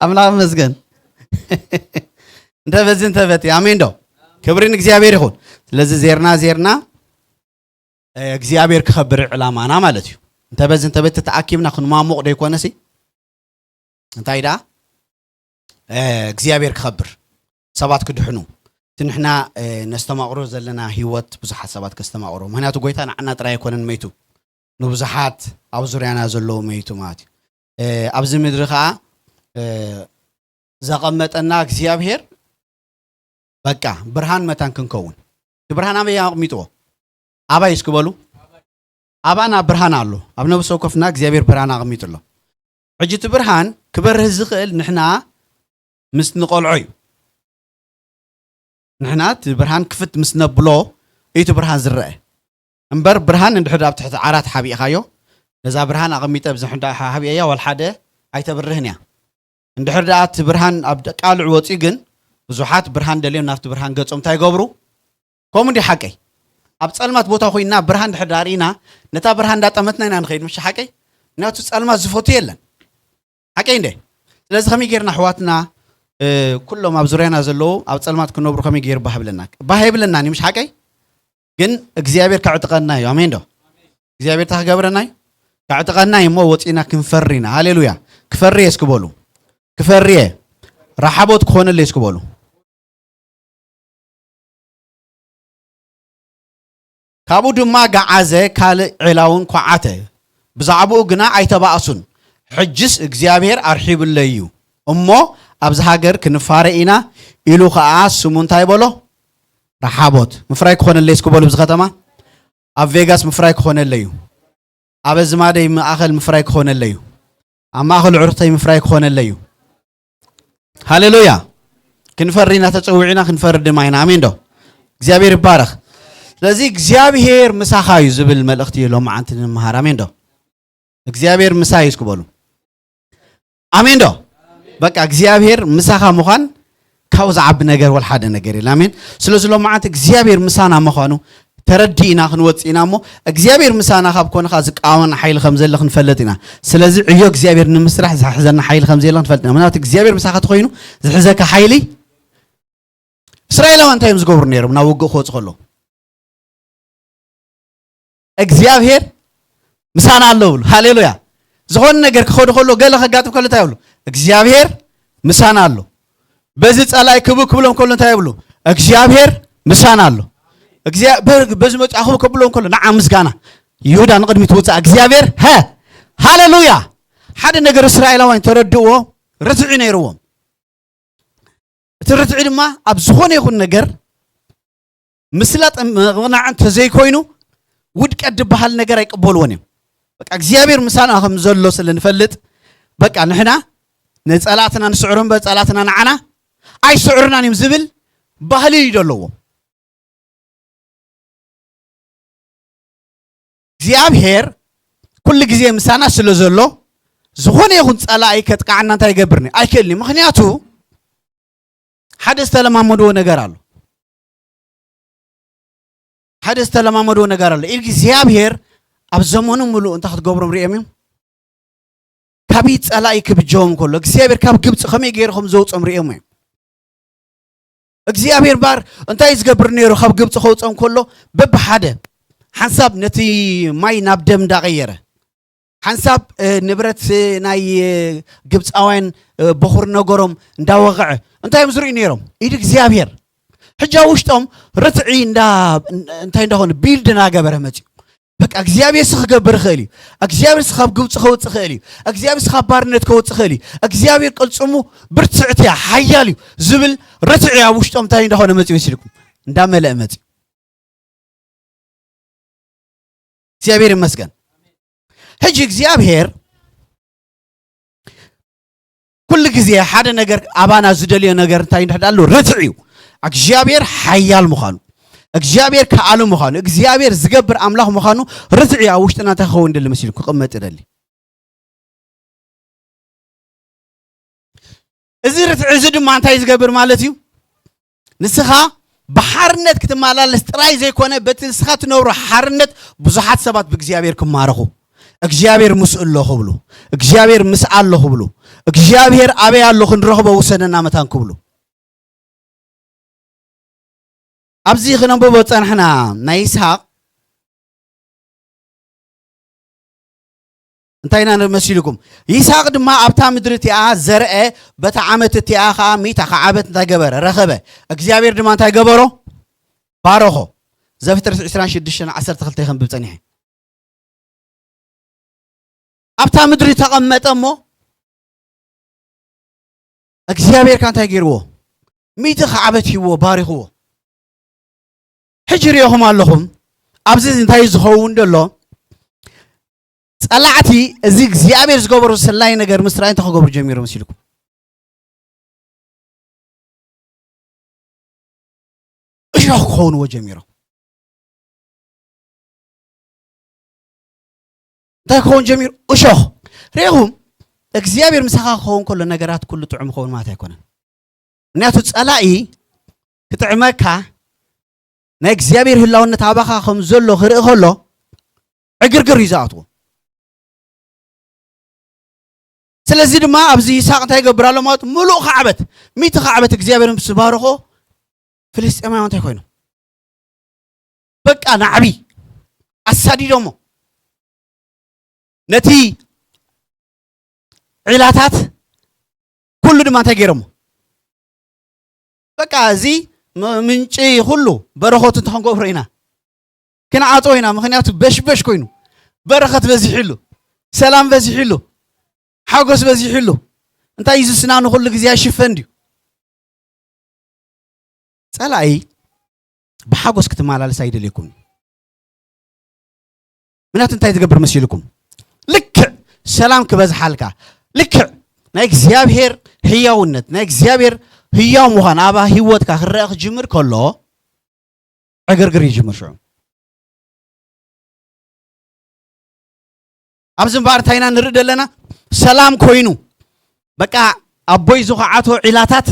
ኣምላኽ መስገን። እንተ በዚ እንተ በቲ፣ ኣሜን ዶ? ክብሪ ንእግዚኣብሔር ይኹን። ስለዚ ዜርና ዜርና፣ እ፣ እግዚኣብሔር ክኸብር ዕላማና ማለት እዩ። እንተ በዚ እንተ በቲ ተኣኪብና ክንማሙቕ ዶ ይኮነሲ? እንታይ ደኣ? እ፣ እግዚኣብሔር ክኸብር፣ ሰባት ክድሕኑ። እቲ ንሕና፣ እ፣ ነስተማቕሮ ዘለና ህይወት ብዙሓት ሰባት ከስተማቕሮ። ምኽንያቱ ጎይታ ንዓና ጥራይ ኣይኮነን መይቱ። ንብዙሓት ኣብ ዙርያና ዘለዉ መይቱ ማለት እዩ። እ፣ ኣብዚ ምድሪ ኸኣ፣ እ፣ ዘቐመጠና እግዚኣብሔር በቃ ብርሃን መታን ክንከውን። እቲ ብርሃን ኣበይ ኣቕሚጥዎ? ኣባይ እስኪ በሉ። ኣባና ብርሃን ኣሎ። ኣብ ነብሲ ወከፍና እግዚኣብሔር ብርሃን ኣቕሚጡ ኣሎ። ሕጂ እቲ ብርሃን ክበርህ ዝኽእል ንሕና ምስ ንቐልዖ እዩ። ንሕና እቲ ብርሃን ክፍት ምስ ነብሎ እዩ እቲ ብርሃን ዝረአ። እምበር ብርሃን እንድሕር ኣብ ትሕቲ ዓራት ሓቢእኻዮ፣ ነዛ ብርሃን ኣቐሚጠ ኣብዚ ሕንዳ ሓቢእያ ዋላ ሓደ ኣይተብርህን እያ። እንድሕር ደኣ እቲ ብርሃን ኣብ ደ-፣ ቃልዕ ወፂኡ ግን ብዙሓት ብርሃን ደልዮም ናብቲ ብርሃን ገጾም እንታይ ይገብሩ? ከምኡ እንዲ ሓቀይ? ኣብ ጸልማት ቦታ ኮይንና ብርሃን ድሕር ደኣ ርኢና ነታ ብርሃን እንዳጠመትና ኢና ንኸይድ፣ ምሽ ሓቀይ? ምክንያቱ ጸልማት ዝፈቱ የለን። ሓቀይ እንደ? ስለዚ ከመይ ጌርና ኣሕዋትና፣ እ፣ ኩሎም ኣብ ዙርያና ዘለዉ ኣብ ጸልማት ክነብሩ ከመይ ገይሩ ባህ ይብለና? ባህ የብለናን እዩ፣ ምሽ ሓቀይ? ግን እግዚኣብሔር ከዕጥቀና እዩ። ኣሜን ዶ? እግዚኣብሔር እንታይ ክገብረና እዩ? ከዕጥቀና እዩ እሞ ወፂና ክንፈሪ ኢና። ሃሌሉያ። ክፈሪ እየ እስኪ በሉ። ክፈሪ እየ። ረሓቦት ክኾነለይ እስኪ በሉ። ካብኡ ድማ ገዓዘ፣ ካልእ ዔላውን ኳዓተ። ብዛዕባኡ ግና ኣይተባእሱን። ሕጅስ እግዚኣብሔር ኣርሒቡለይ እዩ እሞ ኣብዚ ሃገር ክንፋረ ኢና ኢሉ ኸዓ ስሙ እንታይ በሎ? ረሓቦት። ምፍራይ ክኾነለይ እስኪ በሉ። ኣብዚ ከተማ ኣብ ቬጋስ ምፍራይ ክኾነለይ እዩ። ኣብ ኣዝማደይ ማእኸል ምፍራይ ክኾነለይ እዩ። ኣብ ማእኸል ዕርክተይ ምፍራይ ክኾነለይ እዩ። ሃሌሉያ። ክንፈሪ ኢና ተጸዊዕና፣ ክንፈሪ ድማ ኢና። ኣሜን ዶ? እግዚኣብሔር ይባረኽ። ስለዚ እግዚኣብሔር ምሳኻ እዩ ዝብል መልእኽቲ እዩ ሎማዓንቲ ንምሃር። ኣሜን ዶ? እግዚኣብሔር ምሳይ እዩ እስኪ በሉ። ኣሜን ዶ? በቃ እግዚኣብሔር ምሳኻ ምዃን ካብኡ ዝዓቢ ነገር ወላ ሓደ ነገር የለ። ኣሜን። ስለዚ ሎማዓንቲ እግዚኣብሔር ምሳና ምዃኑ ተረዲእና ክንወፅእ ኢና እሞ እግዚኣብሔር ምሳና ካብ ኮነ ኸዓ ዝቃወመና ሓይሊ ከም ዘለ ክንፈልጥ ኢና። ስለዚ ዕዮ እግዚኣብሔር ንምስራሕ ዝሕዘና ሓይሊ ከም ዘየለ ክንፈልጥ ኢና። ምክንያቱ እግዚኣብሔር ምሳኻ ተኾይኑ ዝሕዘካ ሓይሊ። እስራኤላውያን እንታይ እዮም ዝገብሩ ነይሮም ናብ ውግእ ክወፁ ከለዉ? እግዚኣብሔር ምሳና ኣሎ ብሉ። ሃሌሉያ። ዝኾነ ነገር ክኸዱ ከሎ፣ ገለ ከጋጥም ከሎ እንታይ ይብሉ? እግዚኣብሔር ምሳና ኣሎ። በዚ ጸላኢ ክብ ክብሎም ከሎ እንታይ ይብሉ? እግዚኣብሔር ምሳና ኣሎ። እግዚኣብሔር በዚ መጽኣ ክብ ክብሎም ከሎ ንዓ ምስጋና። ይሁዳ ንቕድሚት ውጻእ እግዚኣብሔር፣ ሀ፣ ሃሌሉያ። ሓደ ነገር እስራኤላውያን ተረድእዎ፣ ርትዒ ነይርዎም። እቲ ርትዒ ድማ ኣብ ዝኾነ ይኹን ነገር ምስላጥ ምቕናዕ እንተዘይኮይኑ ውድቀት ዝበሃል ነገር ኣይቅበልዎን እዮም። በቃ እግዚኣብሔር ምሳና ከም ዘሎ ስለ ንፈልጥ በቃ ንሕና ንጸላእትና ንስዕሮ እምበር ጸላእትና ንዓና ኣይስዕሩናን እዮም ዝብል ባህሊ እዩ ዘለዎም። እግዚኣብሔር ኩሉ ግዜ ምሳና ስለ ዘሎ ዝኾነ ይኹን ጸላኢ ከጥቃዓና እንታይ ይገብርኒ ኣይክእልኒ። ምኽንያቱ ሓደ ዝተለማመድዎ ነገር ኣሎ። ሓደ ዝተለማመድዎ ነገር ኣሎ። እግዚኣብሔር ኣብ ዘመኑ ምሉእ እንታይ ክትገብሮም ሪኦም እዮም? ካብ ጸላኢ ክብጀዎም ከሎ እግዚኣብሔር ካብ ግብፂ ከመይ ገይሩ ከም ዘውፅኦም ሪኦም እዮም። እግዚኣብሔር ባር እንታይ ዝገብር ነይሩ? ካብ ግብፂ ከውፅኦም ከሎ በብሓደ ሓንሳብ ነቲ ማይ ናብ ደም እንዳቐየረ፣ ሓንሳብ፣ እ፣ ንብረት፣ እ፣ ናይ፣ እ፣ ግብፃውያን፣ እ፣ በኹር ነገሮም እንዳወቕዐ እንታይ እዮም ዝርእዩ ነይሮም? ኢድ እግዚኣብሔር። ሕጂ ኣብ ውሽጦም ርትዒ እንዳ-፣ እንታይ እንዳኾነ ቢልድ እናገበረ መፅዩ። በቃ እግዚኣብሔር ሲ ክገብር ይኽእል እዩ። እግዚኣብሔር ሲ ካብ ግብፂ ከውፅእ ይኽእል እዩ። እግዚኣብሔር ሲ ካብ ባርነት ከውፅእ ይኽእል እዩ። እግዚኣብሔር ቅልፅሙ ብርትዕቲ እያ፣ ሓያል እዩ ዝብል ርትዒ ኣብ ውሽጦም እንታይ እንዳኾነ መፅዩ መሲልኩም? እንዳመለአ መፅዩ። እግዚኣብሔር ይመስገን። ሕጂ እግዚኣብሔር ኩሉ ግዜ ሓደ ነገር ኣባና ዝደልዮ ነገር እንታይ እንድሕር ኣሎ ርትዕ እዩ። እግዚኣብሔር ሓያል ምዃኑ፣ እግዚኣብሔር ከኣሉ ምዃኑ፣ እግዚኣብሔር ዝገብር ኣምላኽ ምዃኑ ርትዕ እዩ። ኣብ ውሽጥና እንታይ ክኸውን ደሊ መሲሉ ክቕመጥ ደሊ። እዚ ርትዒ እዚ ድማ እንታይ ዝገብር ማለት እዩ? ንስኻ ብሓርነት ክትመላለስ ጥራይ ዘይኮነ፣ በቲ ንስኻ ትነብሮ ሓርነት ብዙሓት ሰባት ብእግዚኣብሔር ክማረኹ፣ እግዚኣብሔር ምስኡ ኣሎ ክብሉ፣ እግዚኣብሔር ምስኣ ኣሎ ክብሉ፣ እግዚኣብሔር ኣበይ ኣሎ ክንረኽቦ ውሰደና መታን ክብሉ። ኣብዚ ክነንብቦ ጸንሕና ናይ ይስሐቅ እንታይ ኢና ንርኢ መሲልኩም? ይስሐቅ ድማ ኣብታ ምድሪ እቲኣ ዘርአ፣ በታ ዓመት እቲኣ ኸዓ ሚእታ ክዓበት እንታይ ገበረ? ረኸበ። እግዚኣብሔር ድማ እንታይ ገበሮ? ባረኾ። ዘፍጥረት ዕስራን ሽዱሽተን ዓሰርተ ክልተ ከንብብ ጸኒሐ። ኣብታ ምድሪ ተቐመጠ እሞ እግዚኣብሔር ከ እንታይ ገይርዎ? ሚእቲ ክዓበት ሂብዎ፣ ባሪኽዎ። ሕጂ ሪኦኹም ኣለኹም። ኣብዚ እንታይ ዝኸውን ዘሎ? ጸላዕቲ እዚ እግዚኣብሔር ዝገበሮ ሰላይ ነገር ምስ ረኣዩ እንታይ ክገብሩ ጀሚሮም መሲልኩም? እሾኽ ክኾንዎ ጀሚሮም። እንታይ ክኸውን ጀሚሩ? እሾኽ። ሪኢኹም፣ እግዚኣብሔር ምሳኻ ክኸውን ከሎ ነገራት ኩሉ ጥዑም ክኸውን ማለት ኣይኮነን። ምክንያቱ ጸላኢ ክጥዕመካ፣ ናይ እግዚኣብሔር ህላውነት ኣባኻ ከም ዘሎ ክርኢ ከሎ ዕግርግር እዩ ዝኣትዎ። ስለዚ ድማ ኣብዚ ይስሐቅ እንታይ ይገብር ኣሎ ማለት፣ ምሉእ ካዕበት፣ ሚእቲ ካዕበት እግዚኣብሔር ምስ ባረኾ፣ ፍልስጤማውያን እንታይ ኮይኖም? በቃ ናዕቢ ኣሳዲዶሞ፣ ነቲ ዒላታት ኩሉ ድማ እንታይ ገይሮሞ? በቃ እዚ ም-፣ ምንጪ ኩሉ በረኸቱ እንተ ክንገብሮ ኢና፣ ክንዓጾ ኢና። ምኽንያቱ በሽበሽ ኮይኑ፣ በረኸት በዚሕሉ፣ ሰላም በዚሕሉ፣ ሓጎስ በዚሕሉ። እንታይ እዩ ዝስናኑ ኩሉ ግዜ ኣይሽፈን ድዩ? ጸላኢ ብሓጎስ ክትመላለስ ኣይደልየኩም። ምክንያቱ እንታይ ዝገብር መሲልኩም? ልክዕ ሰላም ክበዝሓልካ፣ ልክዕ ናይ እግዚኣብሔር ህያውነት፣ ናይ እግዚኣብሔር ህያው ምዃን ኣብ ህይወትካ ክረአ ክጅምር ከሎ፣ ዕግርግር ይጅምር ሽዑ። ኣብዚ እምበኣር እንታይ ኢና ንርኢ ዘለና? ሰላም ኮይኑ፣ በቃ ኣቦይ ዝኸዓቶ ዒላታት፣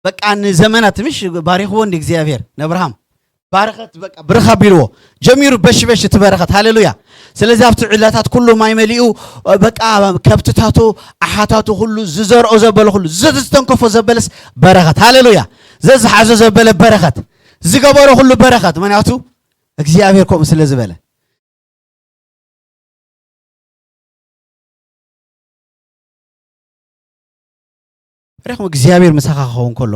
በቃ ንዘመናት፣ ምሽ ባሪኽዎ እንዲ እግዚኣብሔር ንኣብርሃም፣ ባረኸት፣ በቃ ብርኽ ኣቢልዎ፣ ጀሚሩ በሽበሽ እቲ በረኸት። ሃሌሉያ። ስለዚ ኣብቲ ዒላታት ኩሉ ማይ መሊኡ፣ በቃ ከብትታቱ፣ ኣሓታቱ፣ ኩሉ ዝዘርኦ ዘበለ፣ ኩሉ ዘዝተንከፎ ዘበለስ በረኸት። ሃሌሉያ። ዘዝሓዞ ዘበለ በረኸት፣ ዝገበሮ ኩሉ በረኸት። ምክንያቱ እግዚኣብሔር ከምኡ ስለ ዝበለ። ሪኹም እግዚኣብሔር ምሳኻ ክኸውን ከሎ፣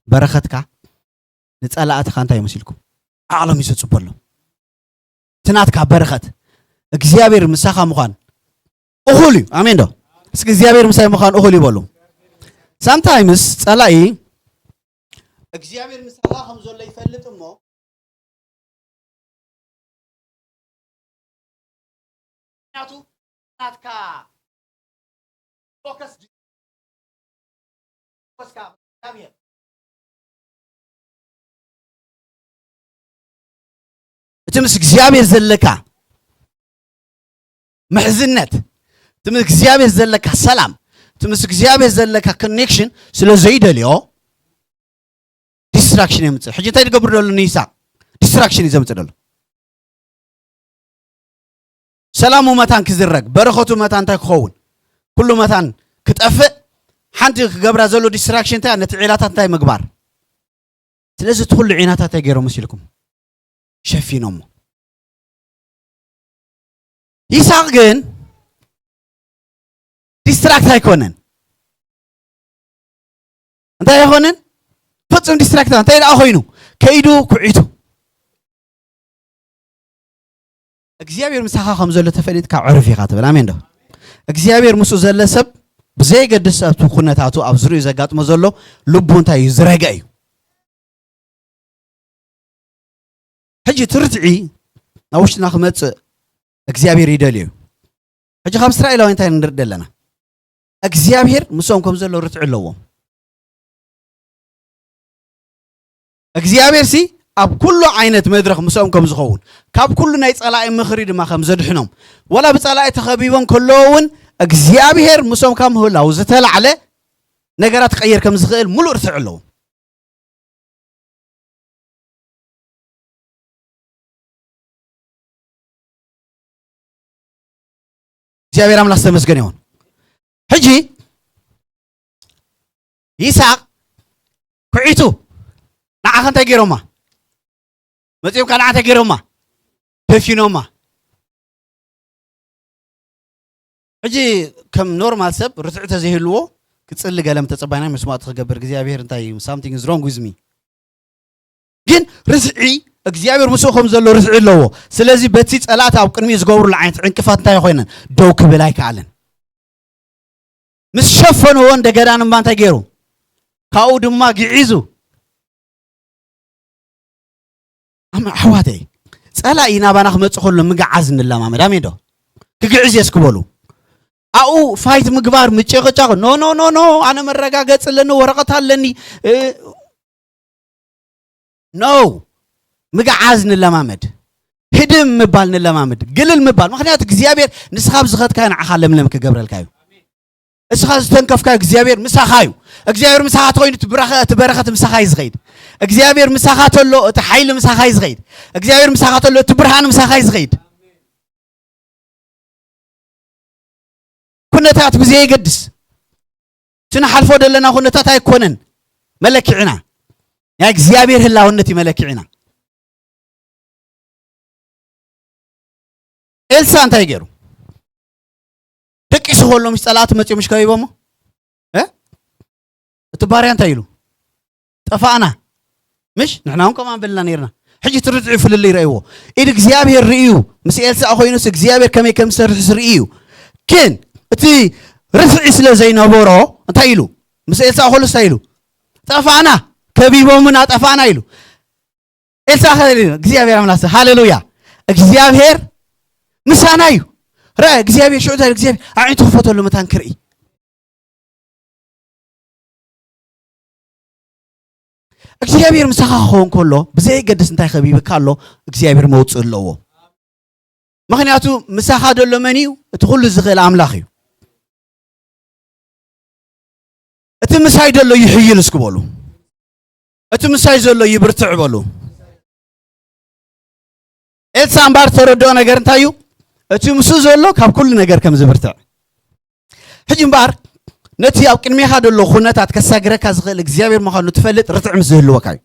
በረኸትካ ንጸላእትኻ እንታይ እዩ መሲልኩም? ዓቕሎም እዩ ዘጽበሎም። እቲ ናትካ በረኸት እግዚኣብሔር ምሳኻ ምዃን እኹል እዩ። ኣሜን ዶ? እስኪ እግዚኣብሔር ምሳይ ምዃን እኹል ይበሉ። ሳምታይምስ ጸላኢ እግዚኣብሔር ምሳኻ ከም ዘሎ ይፈልጥ እሞ፣ ምክንያቱ ናትካ ፎከስ ድ-፣ ፎከስካ እግዚኣብሔር። እቲ ምስ እግዚኣብሔር ዘለካ ምሕዝነት፣ እቲ ምስ እግዚኣብሔር ዘለካ ሰላም፣ እቲ ምስ እግዚኣብሔር ዘለካ ኮኔክሽን ስለ ዘይደልዮ፣ ዲስትራክሽን የምጽእ። ሕጂ እንታይ ዝገብር ዘሎ ንይስሐቅ? ዲስትራክሽን እዩ ዘምጽእ ዘሎ። ሰላሙ መታን ክዝረግ፣ በረኸቱ መታን እንታይ ክኸውን፣ ኩሉ መታን ክጠፍእ፣ ሓንቲ ክገብራ ዘሎ ዲስትራክሽን እንታይ? ነቲ ዒላታት እንታይ ምግባር? ስለዚ እቲ ኩሉ ዒላታት እንታይ ገይሮም መሲልኩም? ሸፊኖሞ። ይስሐቅ ግን ዲስትራክት ኣይኮነን። እንታይ ኣይኮነን? ፍጹም ዲስትራክት። እንታይ ደኣ ኮይኑ? ከይዱ ኩዒቱ። እግዚኣብሔር ምሳኻ ከም ዘሎ ተፈሊጥካ ዕርፍ ኢኻ ትብል። ኣሜን ዶ? እግዚኣብሔር ምስኡ ዘለ ሰብ ብዘየገድስ ኣብቲ ኩነታቱ ኣብ ዙሪኡ ዘጋጥሞ ዘሎ ልቡ እንታይ እዩ? ዝረግአ እዩ። ሕጂ እቲ ርትዒ ናብ ውሽጥና ክመጽእ እግዚኣብሔር ይደልዮ እዩ። ሕጂ ካብ እስራኤላውያን እንታይ ንርኢ ኣለና? እግዚኣብሔር ምስኦም ከም ዘሎ ርትዒ ኣለዎም። እግዚኣብሔር ሲ ኣብ ኩሉ ዓይነት መድረኽ ምስኦም ከም ዝኸውን፣ ካብ ኩሉ ናይ ጸላኢ ምኽሪ ድማ ከም ዘድሕኖም፣ ወላ ብጸላኢ ተኸቢቦም ከለዉ እውን እግዚኣብሔር ምስኦም ካብ ምህላው ዝተላዕለ ነገራት ክቐየር ከም ዝኽእል ሙሉእ ርትዒ ኣለዎም። እግዚኣብሔር ኣምላኽ ዝተመስገነ ይኹን። ሕጂ ይስሐቅ ኩዒቱ ንዓኻ እንታይ ገይሮማ? መጺኦም ከኣ ንዓ እንታይ ገይሮማ? ደፊኖማ። ሕጂ ከም ኖርማል ሰብ ርትዒ ተዘይህልዎ ክጽሊ ገለ ምተጸባይና መስዋዕቲ ክገብር እግዚኣብሔር እንታይ እዩ? Something is wrong with me። ግን ርትዒ እግዚኣብሔር ምስኡ ከም ዘሎ ርትዒ ኣለዎ። ስለዚ በቲ ጸላእቲ ኣብ ቅድሚኡ ዝገብሩሉ ዓይነት ዕንቅፋት እንታይ ኣይኮነን? ደው ክብል ኣይከኣለን። ምስ ሸፈንዎ እንደገና እምባ እንታይ ገይሩ? ካብኡ ድማ ግዒዙ። ኣም-፣ ኣሕዋተይ፣ ጸላኢ ናባና ክመጽእ ከሎ ምግዓዝ ንለማመድ። ኣሜን ዶ? ክግዕዝ እየ እስኪ በሉ። ኣብኡ ፋይት ምግባር፣ ምጭቕጫቕ፣ ኖ፣ ኖ፣ ኖ፣ ኖ፣ ኣነ መረጋገጺ ኣለኒ፣ ወረቐት ኣለኒ፣ እ፣ ኖ፣ ምግዓዝ ንለማመድ። ህድም ምባል ንለማመድ። ግልል ምባል። ምኽንያቱ እግዚኣብሔር ንስኻ ኣብ ዝኸድካዮ ንዓኻ ለምለም ክገብረልካ እዩ። እስኻ ዝተንከፍካዮ እግዚኣብሔር ምሳኻ እዩ። እግዚኣብሔር ምሳኻ ተኾይኑ እቲ ብራኸ-፣ እቲ በረኸት ምሳኻ እዩ ዝኸይድ። እግዚኣብሔር ምሳኻ ተሎ እቲ ሓይሊ ምሳኻ እዩ ዝኸይድ። እግዚኣብሔር ምሳኻ ተሎ እቲ ብርሃን ምሳኻ እዩ ዝኸይድ። ኩነታት ብዘየገድስ፣ እቲ ንሓልፎ ዘለና ኩነታት ኣይኮነን መለክዕና። ናይ እግዚኣብሔር ህላውነት እዩ መለክዕና። ኤልሳ እንታይ ገይሩ? ደቂሱ ከሎ ምስ ጸላእቲ መጺኦም ምሽ ከቢቦሞ? እ? እቲ ባርያ እንታይ ኢሉ? ጠፋእና። ምሽ? ንሕና እውን ከምኣ በልና ነይርና። ሕጂ እቲ ርትዒ ፍልልይ ረእይዎ። ኢድ እግዚኣብሔር ርእዩ፣ ምስ ኤልሳዕ ኮይኑስ እግዚኣብሔር ከመይ ከም ዝሰርሕስ ርእዩ። ግን እቲ ርትዒ ስለ ዘይነበሮ እንታይ ኢሉ? ምስ ኤልሳዕ ከሎስ እንታይ ኢሉ? ጠፋእና፣ ከቢቦምና ጠፋእና ኢሉ። ኤልሳዕ ከ-፣ እግዚኣብሔር ኣምላኽ፣ ሃሌሉያ። እግዚኣብሔር ምሳና እዩ። ረ-፣ እግዚኣብሔር ሽዑ እንታይ ኢሉ? እግዚኣብሔር ኣዒንቱ ክፈተሉ መታን ክርኢ። እግዚኣብሔር ምሳኻ ክኸውን ከሎ፣ ብዘየገድስ እንታይ ከቢብካ ኣሎ፣ እግዚኣብሔር መውጽኢ ኣለዎ። ምኽንያቱ ምሳኻ ዘሎ መን እዩ? እቲ ኩሉ ዝኽእል ኣምላኽ እዩ። እቲ ምሳይ ዘሎ ይሕይል እስኪ በሉ። እቲ ምሳይ ዘሎ ይብርትዕ በሉ። ኤልሳ እምበኣር ዝተረድኦ ነገር እንታይ እዩ? እቲ ምስኡ ዘሎ ካብ ኩሉ ነገር ከም ዝብርትዕ። ሕጂ እምበኣር ነቲ ኣብ ቅድሜኻ ዘሎ ኩነታት ከሳግረካ ዝኽእል እግዚኣብሔር ምዃኑ ትፈልጥ ርትዕ ምስ ዝህልወካ እዩ።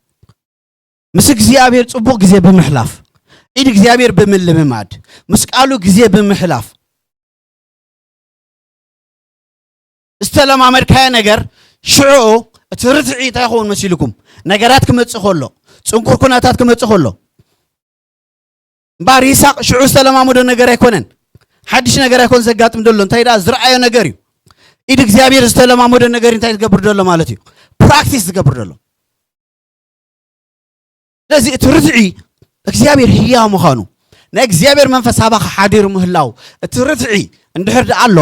ምስ እግዚኣብሔር ጽቡቕ ግዜ ብምሕላፍ፣ ኢድ እግዚኣብሔር ብምልምማድ፣ ምስ ቃሉ ግዜ ብምሕላፍ፣ ዝተለማመድካዮ ነገር ሽዑ እቲ ርትዒ እንታይ ይኸውን መሲልኩም? ነገራት ክመጽእ ከሎ፣ ጽንኩር ኩነታት ክመጽእ ከሎ። እምበኣር ይስሐቅ ሽዑ ዝተለማመዶ ነገር ኣይኮነን። ሓድሽ ነገር ኣይኮን ዘጋጥም ዘሎ፣ እንታይ ደኣ ዝረኣዮ ነገር እዩ። ኢድ እግዚኣብሔር ዝተለማመዶ ነገር እንታይ ዝገብር ዘሎ ማለት እዩ? ፕራክቲስ ዝገብር ዘሎ። ስለዚ እቲ ርትዒ እግዚኣብሔር ህያው ምዃኑ፣ ናይ እግዚኣብሔር መንፈስ ኣባኻ ሓዲሩ ምህላው፣ እቲ ርትዒ እንድሕር ደኣ ኣሎ፣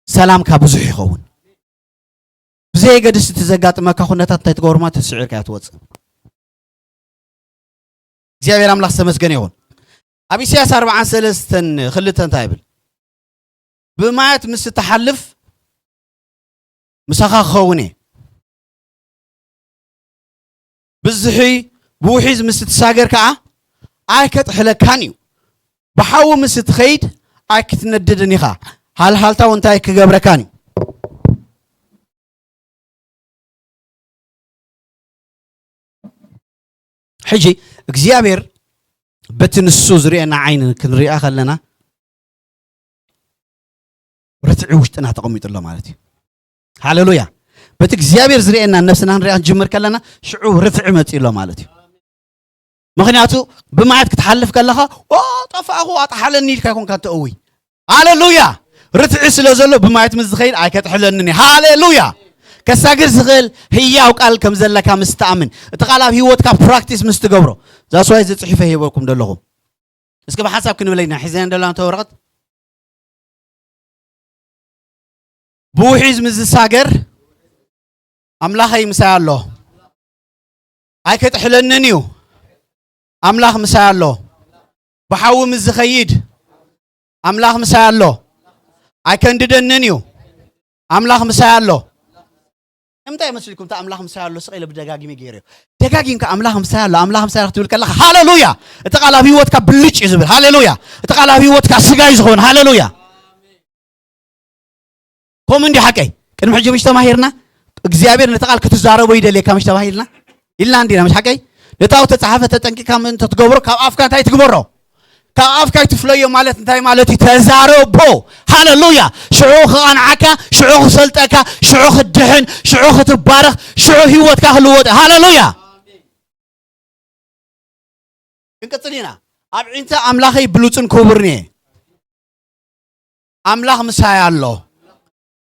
ሰላምካ ብዙሕ ይኸውን። ብዘየገድስ እቲ ዘጋጥመካ ኩነታት እንታይ ትገብርማ ተስዒርካ እያ ትወፅእ። እግዚኣብሔር ኣምላኽ ዝተመስገነ ይኹን። ኣብ ኢሳያስ ኣርባዓን ሰለስተን ክልተ እንታይ ይብል? ብማያት ምስ እትሓልፍ ምሳኻ ክኸውን እየ። ብዝሒ ብውሒዝ ምስ እትሳገር ከኣ ኣይከጥሕለካን እዩ። ብሓዊ ምስ እትኸይድ ኣይክትነድድን ኢኻ። ሃልሃልታ እውን እንታይ ክገብረካን እዩ። ሕጂ እግዚኣብሔር በቲ ንሱ ዝርእየና ዓይኒ ክንሪኣ ከለና ርትዒ ውሽጥና ተቐሚጡ ኣሎ ማለት እዩ። ሃሌሉያ። በቲ እግዚኣብሔር ዝርእየና ነብስና ክንሪኣ ክንጅምር ከለና ሽዑ ርትዒ መጺኡ ኣሎ ማለት እዩ። ምኽንያቱ ብማያት ክትሓልፍ ከለኻ "ኦ ጠፋእኹ ኣጥሓለኒ" ኢልካ ኣይኮንካ ትእውይ። ሃሌሉያ። ርትዒ ስለ ዘሎ ብማያት ምስ ዝኸይድ ኣይከጥሕለንን እዩ። ሃሌሉያ። ከሳግር ዝኽእል ህያው ቃል ከም ዘለካ ምስ ትኣምን፣ እቲ ቃል ኣብ ህይወትካ ፕራክቲስ ምስ ትገብሮ፣ that's why እዚ ጽሒፈ ሂበኩም ዘለኹ። እስኪ ብሓሳብ ክንብለይና ሒዘን ደላ እንተ ወረቐት ብውሒዝ ምስ ዝሳገር ኣምላኸይ ምሳይ ኣሎ፣ ኣይከጥሕለንን እዩ። ኣምላኽ ምሳይ ኣሎ። ብሓዊ ምስ ዝኸይድ ኣምላኽ ምሳይ ኣሎ፣ ኣይከንድደንን እዩ። ኣምላኽ ምሳይ ኣሎ። እንታይ መስልኩም? እቲ ኣምላኽ ምሳይ ኣሎ ስቕ ኢለ ብደጋጊመ ገይረዮ። ደጋጊምካ ኣምላኽ ምሳይ ኣሎ፣ ኣምላኽ ምሳይ ኣሎ ክትብል ከለኻ፣ ሃሌሉያ! እቲ ቃል ኣብ ህይወትካ ብልጭ እዩ ዝብል። ሃሌሉያ! እቲ ቃል ኣብ ህይወትካ ስጋ እዩ ዝኸውን። ሃሌሉያ! ከምኡ እንዲ ሓቀይ ቅድሚ ሕጂ ምሽ ተማሂርና፣ እግዚኣብሔር ነቲ ቃል ክትዛረቦ ይደልየካ ምሽ ተባሂልና ኢልና እንዲና። ምሽ ሓቀይ ነታው ተጻሓፈ ተጠንቂካ ምእንቲ ትገብሮ ካብ ኣፍካ እንታይ ትግበሮ? ካብ ኣፍካ ይትፍለዮ ማለት እንታይ ማለት እዩ? ተዛረቦ። ሃሌሉያ! ሽዑ ክቐንዓካ፣ ሽዑ ክሰልጠካ፣ ሽዑ ክትድሕን፣ ሽዑ ክትባረኽ፣ ሽዑ ህይወትካ ክልወጥ። ሃሌሉያ! ክንቅጽል ኢና። ኣብ ዒንተ ኣምላኸይ ብሉጽን ክቡርን እየ። ኣምላኽ ምሳይ ኣሎ።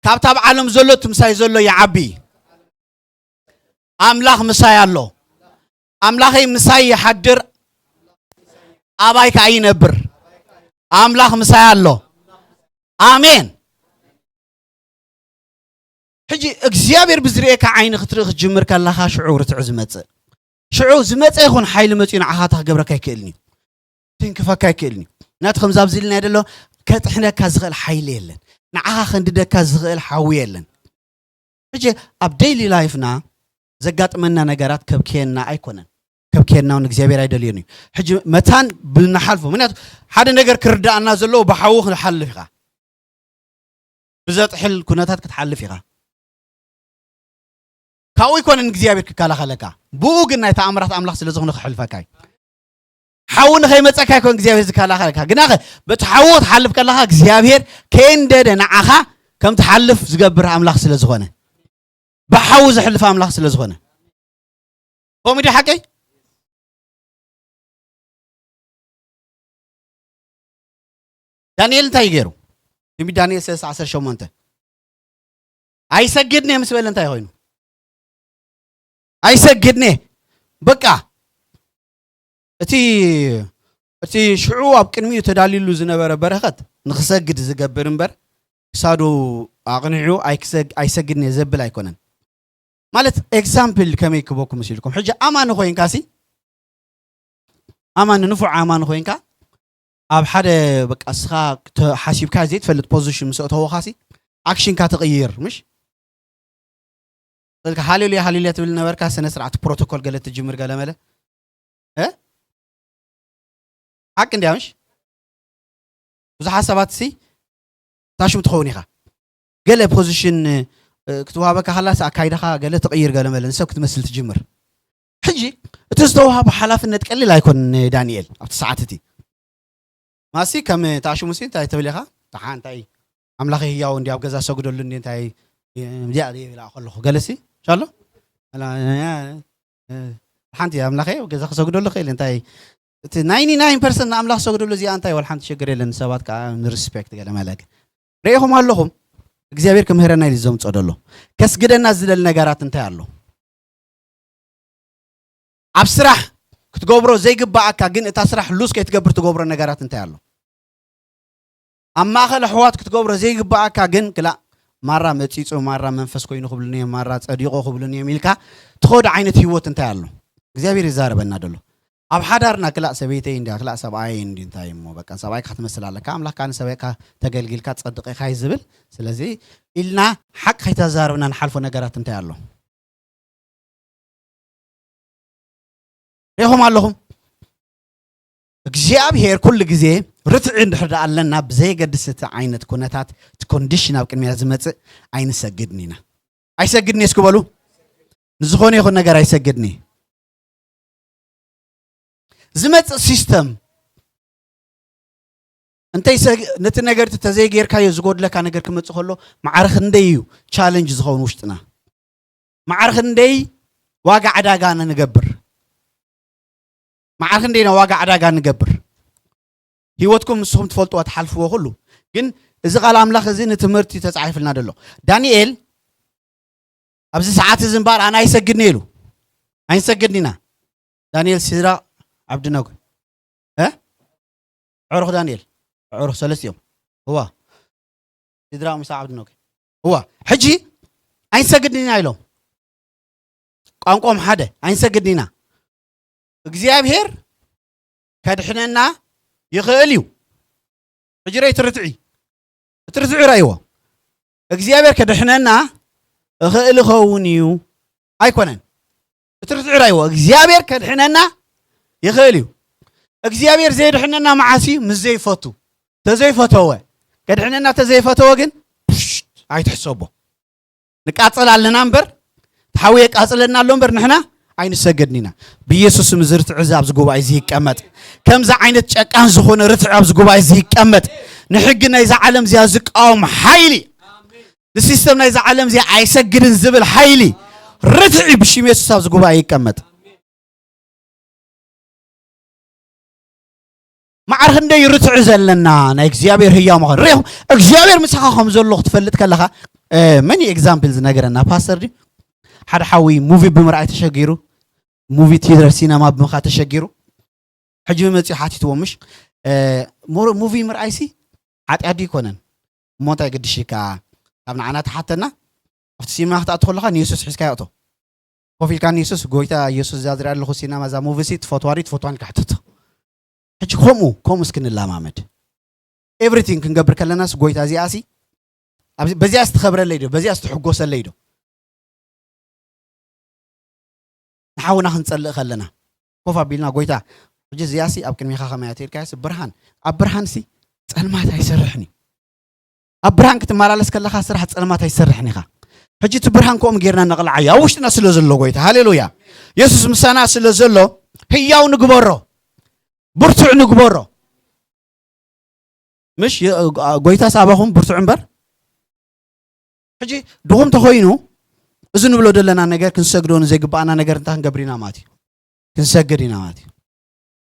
ካብታ ኣብ ዓለም ዘሎ እቲ ምሳይ ዘሎ ይዓቢ። ኣምላኽ ምሳይ ኣሎ። ኣምላኸይ ምሳይ ይሓድር፣ ኣባይ ከኣ ይነብር። ኣምላኽ ምሳይ ኣሎ። ኣሜን። ሕጂ እግዚኣብሔር ብዝርእየካ ዓይኒ ክትርኢ ክትጅምር ከለኻ ሽዑ ርትዒ ዝመጽእ። ሽዑ ዝመጸ ይኹን ሓይሊ መጺኡ ንዓኻ እንታይ ክገብረካ ኣይክእልን እዩ። ትንክፈካ ኣይክእልን እዩ። ናቱ ከምዚ ኣብዚ ኢልና ደሎ ከጥሕነካ ዝኽእል ሓይሊ የለን። ንዓኻ ከንድደካ ዝኽእል ሓዊ የለን። ሕጂ ኣብ ዴይሊ ላይፍና ዘጋጥመና ነገራት ከብክየና ኣይኮነን። ከብክየና እውን እግዚኣብሔር ኣይደልዮን እዩ። ሕጂ መታን ብንሓልፎ፣ ምክንያቱ ሓደ ነገር ክርዳኣና ዘለዎ ብሓዊ ክትሓልፍ ኢኻ። ብዘጥሕል ኩነታት ክትሓልፍ ኢኻ። ካብኡ ኣይኮነን እግዚኣብሔር ክከላኸለካ። ብኡ ግን ናይ ተኣምራት ኣምላኽ ስለ ዝኾነ ክሕልፈካ እዩ። ሓዊ ንኸይመጸካ ኣይኮን እግዚኣብሔር ዝከላኸለካ። ግናኸ በቲ ሓዊ ክትሓልፍ ከለኻ እግዚኣብሔር ከየንደደ ንዓኻ ከም ትሓልፍ ዝገብር ኣምላኽ ስለ ዝኾነ። ብሓዊ ዘሕልፍ ኣምላኽ ስለ ዝኾነ። ከምኡ ድዩ ሓቀይ? ዳንኤል እንታይ እዩ ገይሩ? ትንቢት ዳንኤል ሰለስተ ዓሰርተ ሸሞንተ። "ኣይሰግድን እየ" ምስ በለ እንታይ ኮይኑ? "ኣይሰግድን እየ." በቃ እቲ፣ እቲ ሽዑ ኣብ ቅድሚኡ ተዳልዩሉ ዝነበረ በረኸት ንኽሰግድ ዝገብር እምበር፣ ክሳዱ ኣቕኒዑ ኣይክሰግ-፣ "ኣይሰግድን እየ" ዘብል ኣይኮነን። ማለት ኤግዛምፕል ከመይ ክበኩም ምስ ኢልኩም፣ ሕጂ ኣማኒ ኮይንካሲ፣ ኣማኒ፣ ንፉዕ ኣማኒ ኮይንካ፣ ኣብ ሓደ በቃ እስኻ ተ-፣ ሓሲብካ ዘይትፈልጥ ፖዚሽን ምስ ኣእተወኻሲ፣ ኣክሽንካ ትቕይር፣ ምሽ? ስልካ ሃሌሉያ፣ ሃሌሉያ ትብል ነበርካ፣ ስነ ስርዓት ፕሮቶኮል ገለ ትጅምር ገለ መለ። እ? ሓቂ እንድያ፣ ምሽ? ብዙሓት ሰባት ሲ ታሽም ትኸውን ኢኻ። ገለ ፖዚሽን፣ እ፣ ክትወሃበካ ከላስ ኣካይዳኻ ገለ ትቕይር ገለ መለ፣ ንሰብ ክትመስል ትጅምር። ሕጂ እቲ ዝተዋህበ ሓላፍነት ቀሊል ኣይኮን ንዳንኤል ኣብቲ ሰዓት እቲ። ማሲ ከም ታሽሙ ሲ እንታይ ትብል ኢኻ? ደሓ እንታይ ኣምላኸይ ህያው እንዲ ኣብ ገዛ ሰግደሉ እንዲ እንታይ እንዲያ ይብላ ከለኹ ገለሲ ሻሎ? ኣላ፣ እ፣ ሓንቲ ኣምላኸይ ኣብ ገዛ ክሰግደሉ ክእል እንታይ እቲ ናይንቲ ናይን ፐርሰንት ንኣምላኽ ሰግደሉ እዚኣ እንታይ ወላ ሓንቲ ሽግር የለን። ሰባት ከዓ ንሪስፔክት ገለ መለ ግን ርኢኹም ኣለኹም። እግዚኣብሔር ክምህረና ኢሉ ዘምጾ ደሎ ከስግደና ዝደሊ ነገራት እንታይ ኣሎ? ኣብ ስራሕ ክትገብሮ ዘይግባኣካ ግን እታ ስራሕ ሉዝ ከይትገብር ትገብሮ ነገራት እንታይ ኣሎ? ኣብ ማእኸል ኣሕዋት ክትገብሮ ዘይግባኣካ ግን ክላእ ማራ መጺጹ፣ ማራ መንፈስ ኮይኑ ክብሉኒ እዮም፣ ማራ ጸዲቑ ክብሉኒ እዮም ኢልካ ትኸዶ ዓይነት ህይወት እንታይ ኣሎ? እግዚኣብሔር ይዛረበና ደሎ። ኣብ ሓዳርና ክላእ ሰበይተይ እንድያ፣ ክላእ ሰብኣየይ እንዲ እንታይ እሞ በቃ ሰብኣይካ ክትመስል ኣለካ፣ ኣምላኽ ከኣ ንሰበይካ ተገልጊልካ ትጸድቕ ኢኻ እዩ ዝብል። ስለዚ ኢልና ሓቂ ከይተዛረብና ንሓልፎ ነገራት እንታይ ኣሎ? ሪኢኹም ኣለኹም? እግዚኣብሔር ኩሉ ግዜ ርትዒ እንድሕር ደኣ ኣለና፣ ብዘየገድስ እቲ ዓይነት ኩነታት፣ እቲ ኮንዲሽን ኣብ ቅድሚያ ዝመጽእ ኣይንሰግድን ኢና። ኣይሰግድን እየ እስኪ በሉ። ንዝኾነ ይኹን ነገር ኣይሰግድን እየ። ዝመጽእ ሲስተም እንተይ ሰግ-፣ ነቲ ነገር እቲ ተዘይጌርካዮ ዝጎድለካ ነገር ክመጽእ ከሎ፣ ማዕረ ክንደይ እዩ ቻለንጅ ዝኸውን ውሽጥና? ማዕረ ክንደይ ዋጋ ዕዳጋ ንገብር? ማዕረ ክንደይ ኢና ዋጋ ዕዳጋ ንገብር? ህይወትኩም ንስኹም ትፈልጥዋ ትሓልፍዎ ኩሉ። ግን እዚ ቃል ኣምላኽ እዚ ንትምህርቲ ተጻሒፍልና ደሎ። ዳንኤል ኣብዚ ሰዓት እዚ እምበኣር ኣነ ኣይሰግድን ኢሉ። ኣይንሰግድን ኢና። ዳንኤል፣ ሲድራቅ፣ ዓብድነጎ። እ? ኣዕሩኽ ዳንኤል። ኣዕሩኽ ሰለስቲኦም። እዋ። ሲድራቅ፣ ሚሳቅ፣ ዓብድነጎ። እዋ። ሕጂ ኣይንሰግድን ኢና ኢሎም። ቋንቋኦም ሓደ። ኣይንሰግድን ኢና። እግዚኣብሔር ከድሕነና ይኽእል እዩ። ሕጂ ርኣይ እቲ ርትዒ። እቲ ርትዒ ርኣይዎ። እግዚኣብሔር ከድሕነና እኽእል እኸውን እዩ ኣይኮነን። እቲ ርትዒ ራይዎ እግዚኣብሔር ከድሕነና ይኽእል እዩ። እግዚኣብሔር ዘይድሕነና መዓስ እዩ? ምስ ዘይፈቱ። ተዘይፈተወ፣ ከድሕነና ተዘይፈተወ ግን ኣይትሕሰቦ። ንቃጸል ኣለና እምበር፣ ተሓዊ የቃጽለና ኣሎ እምበር ንሕና ኣይንሰገድን ኢና። ብኢየሱስ ስም እዚ ርትዒ እዚ ኣብዚ ጉባኤ እዚ ይቀመጥ። ከምዚ ዓይነት ጨቃን ዝኾነ ርትዒ ኣብዚ ጉባኤ እዚ ይቀመጥ። ንሕጊ ናይዛ ዓለም እዚኣ ዝቃወም ሓይሊ፣ ንሲስተም ናይዛ ዓለም እዚኣ ኣይሰግድን ዝብል ሓይሊ ርትዒ ብሽም የሱስ ኣብዚ ጉባኤ ይቀመጥ። ማዕረ ክንደይ ርትዒ ዘለና ናይ እግዚኣብሔር ህያው ምዃን ርኢኹም። እግዚኣብሔር ምሳኻ ከም ዘሎ ክትፈልጥ ከለኻ፣ መኒ ኤግዛምፕል ዝነገረና ፓስተር ድዩ? ሓደ ሓዊ ሙቪ ብምርኣይ ተሸጊሩ፣ ሙቪ ቲየተር ሲነማ ብምኻ ተሸጊሩ፣ ሕጂ መፂኡ ሓቲትዎ ምሽ ሙቪ ምርኣይሲ ሓጢኣት ድዩ ይኮነን? እሞ እንታይ ግድሽካ? ካብ ንዓና ተሓተና፣ ኣብቲ ሲኒማ ክትኣቱ ከለኻ ንየሱስ ሒዝካ ይኣቶ። ኮፍ ኢልካ ንየሱስ፣ ጎይታ የሱስ፣ እዛ ዝሪኣ ኣለኹ ሲኒማ፣ እዛ ሙቪ ሲ ትፈትዋ ድዩ ትፈትዋኒ? ካሕተቶ። ሕጂ ከምኡ ከምኡ እስኪ ንላማመድ። ኤቭሪቲንግ ክንገብር ከለናስ ጎይታ እዚኣ ሲ ኣብዚ- በዚኣ ስትኸብረለይ ዶ? በዚኣ ስትሕጎሰለይ ዶ? ንሓውና ክንጸልእ ከለና ኮፍ ኣቢልና፣ ጎይታ፣ ሕጂ እዚኣ ሲ ኣብ ቅድሚኻ ከመይ እያ? ተልካያ ሲ ብርሃን፣ ኣብ ብርሃን ሲ ጸልማት ኣይሰርሕን እዩ። ኣብ ብርሃን ክትመላለስ ከለኻ ስራሕ ጸልማት ኣይሰርሕን ኢኻ። ሕጂ እቲ ብርሃን ከምኡ ጌርና ነቕልዓዮ፣ ኣብ ውሽጥና ስለ ዘሎ ጎይታ። ሃሌሉያ። የሱስ ምሳና ስለ ዘሎ ህያው ንግበሮ፣ ብርቱዕ ንግበሮ። ምሽ የ- ጎይታ ሳባኹም ብርቱዕ እምበር። ሕጂ ድኹም ተኾይኑ፣ እዚ ንብሎ ዘለና ነገር ክንሰግዶ ንዘይግባኣና ነገር እንታይ ክንገብር ኢና ማለት እዩ? ክንሰግድ ኢና ማለት እዩ።